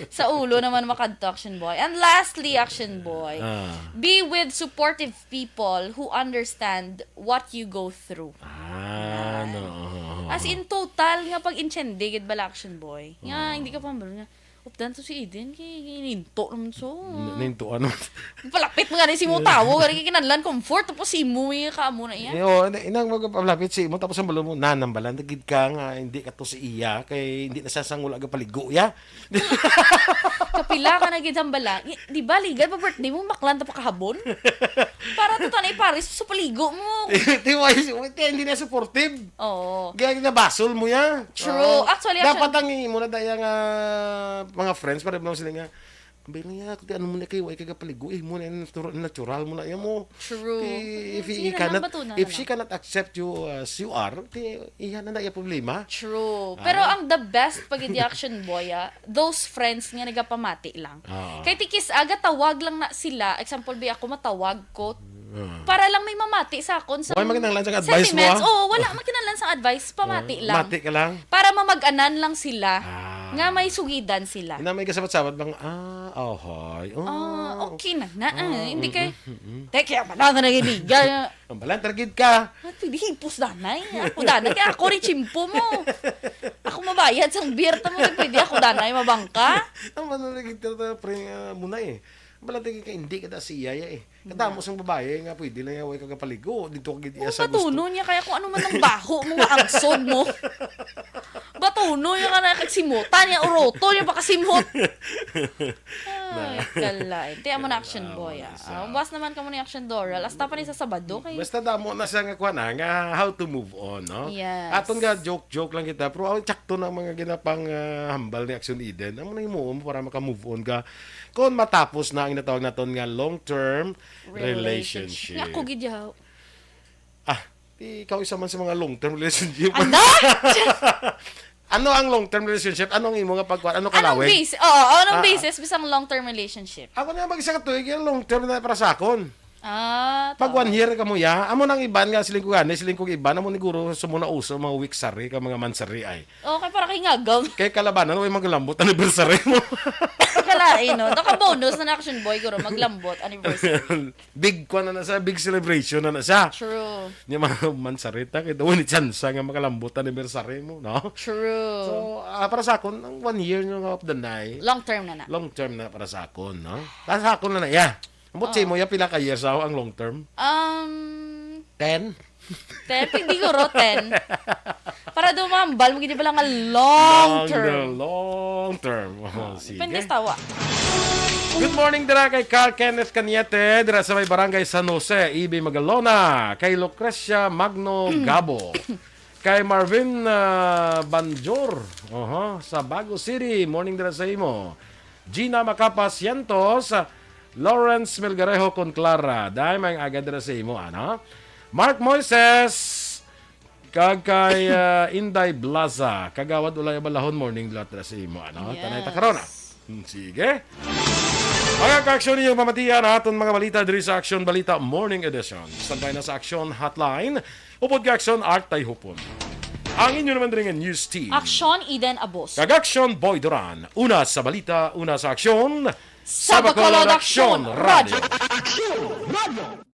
sa ulo naman makadto, action boy. And lastly, action boy, Ah. be with supportive people who understand what you go through. Ah, Yan. no. As in, total nga pag-intindi gid bala, action boy. Nga, Oo. hindi ka pa nga, "Updan to si Eden, kay ninto naman so." N-, ninto, ano? Palapit mo gani si mo tawo, gani kay kinahanglan comfort, tapos si mo, yung ka mo na iya. Eh, oh, ina-, inang magpalapit si mo, tapos ang balo mo, "Nanambalan, gid ka nga, hindi ka to si iya, kay hindi na siya sang wala gapaligo, ya." Kapila ka na gid hambala. I-, di ba, legal pa birthday mo, maklan ta pa kahabon? Para to tanay pares sa paligo mo. Ti-, ti-, why is-, why ti-, hindi na supportive. Oo. Kaya ginabasol mo ya. True. Oo. Actually, Dapat actually ang imo na daya nga mga friends, para mo sila nga, "Ang bilang ya, kung ano mo na kayo, ay kagapaligo, eh, mo na yung natural, natural mo na yan mo." True. Ti-, if Sige he na lang, cannot, bato na if na she lang. cannot accept you as you are, ti, iya na na iya problema. True. Ah. Pero ang the best pag action boy, ah, those friends nga nagapamati lang. Oo. Kay tikis aga, tawag lang na sila. Example, bi ako matawag ko. Ah. Para lang may mamati sa akon sa Wala makinahanglan sa advice mo, sentiments. ah. Oo, wala makinahanglan sa advice. Pamati Ah, lang. mati ka lang. Para mamag-anan lang sila Ah. nga may sugidan sila. Ina may kasabat-sabat bang, ah, ahoy. Oh, Ah, okay na na. Ah, Hindi mm, kay, mm, mm. Teka, wala nga nagiliga. Ang balan, targid ka. At pwede hipos danay. Ako danay, kaya ako rin chimpo mo. Ako mabayad sang beer, tamo, pwede ako danay, mabangka. Ang balan, targid ka, pre, ah, muna eh. Ang balan, targid ka, hindi ka da siya, eh. Kadamo sang babae nga pwede lang yung way kagapaligo. Dito ka gid iya Kung sa gusto. patuno niya, kaya kung ano man ang baho mo, angsod mo. Batuno niya ka na kagsimutan niya, uroto niya, pakasimot. Ay, kalain. Ti, amo na action Kalain boy, ah. siya. Ah, buwas naman ka mo ni action Doral. Hasta pa ni sa Sabado kay Basta damo na siya nga kuha na, nga how to move on, no? Yes. Aton nga joke-joke lang kita, pero ang tsakto na ang mga ginapang, ah, hambal ni Action Eden. Amo na himuon mo para maka-move on ka. Kung matapos na ang natawag naton nga long-term relationship. Nga ko gid yaw. Ah, di ikaw isa man sa mga long-term relationship. Ano? Ano ang long-term relationship? Ano ang imo nga pagkuan? Ano Anong kalawig? base? Oo, anong Ah, basis bisang long-term relationship? Ako na mag-isa ka tuig, yung long-term na para sa akon. Ah, Pag tama. One year ka mo ya, amo nang iban nga siling ko gani, siling ko iban amo ni guro sa muna uso mga week sari ka mga mansari ay. Okay, para kay ngagaw. Kay kalabanan, way maglambot anniversary mo. Kalain, no? Naka-bonus na na, Action Boy, guro, maglambot, anniversary. Big kwan na na siya, big celebration na na siya. True. Niya mga mansarita, kay daw ni chance nga makalambot anniversary mo, no? True. So, ah, para sa akon, ang one year nga of the night, Long term na na. long term na para sa akon, no? Para sa akon na na, yeah. Ambot sa imo, ya pila ka years ako ang long term? Um, Ten? ten, pwede guro, ten. Para dumambal, mo gini pala nga long term. Long term. Oh, sige. Depende sa tawa. Good morning dira kay Carl Kenneth Cañete, dira sa may barangay San Jose, Ibi Magalona, kay Lucrecia Magno Gabo, kay Marvin ah, Banjor, oho, sa Bago City, morning dira sa imo. Gina Macapa Cientos, Lawrence Melgarejo con Clara, dai may aga dira sa imo, ano? Mark Moises, kag kay ah, Inday Blaza, Kagawad Ulay Abalahon, morning dira sa imo, ano? Tanay ta karon, ah. Yes. Hmm, sige. Mga ka-aksyon, ninyo pamatian aton mga balita diri sa Aksyon Balita Morning Edition. Standby na sa Aksyon Hotline, upod ka Aksyon Art Tayhupon. Ang inyo naman diri nga news team. Action Eden Abos. Kag Aksyon Boy Duran. Una sa balita, una sa aksyon. Sa Bacolod Aksyon Radio. Action Radio.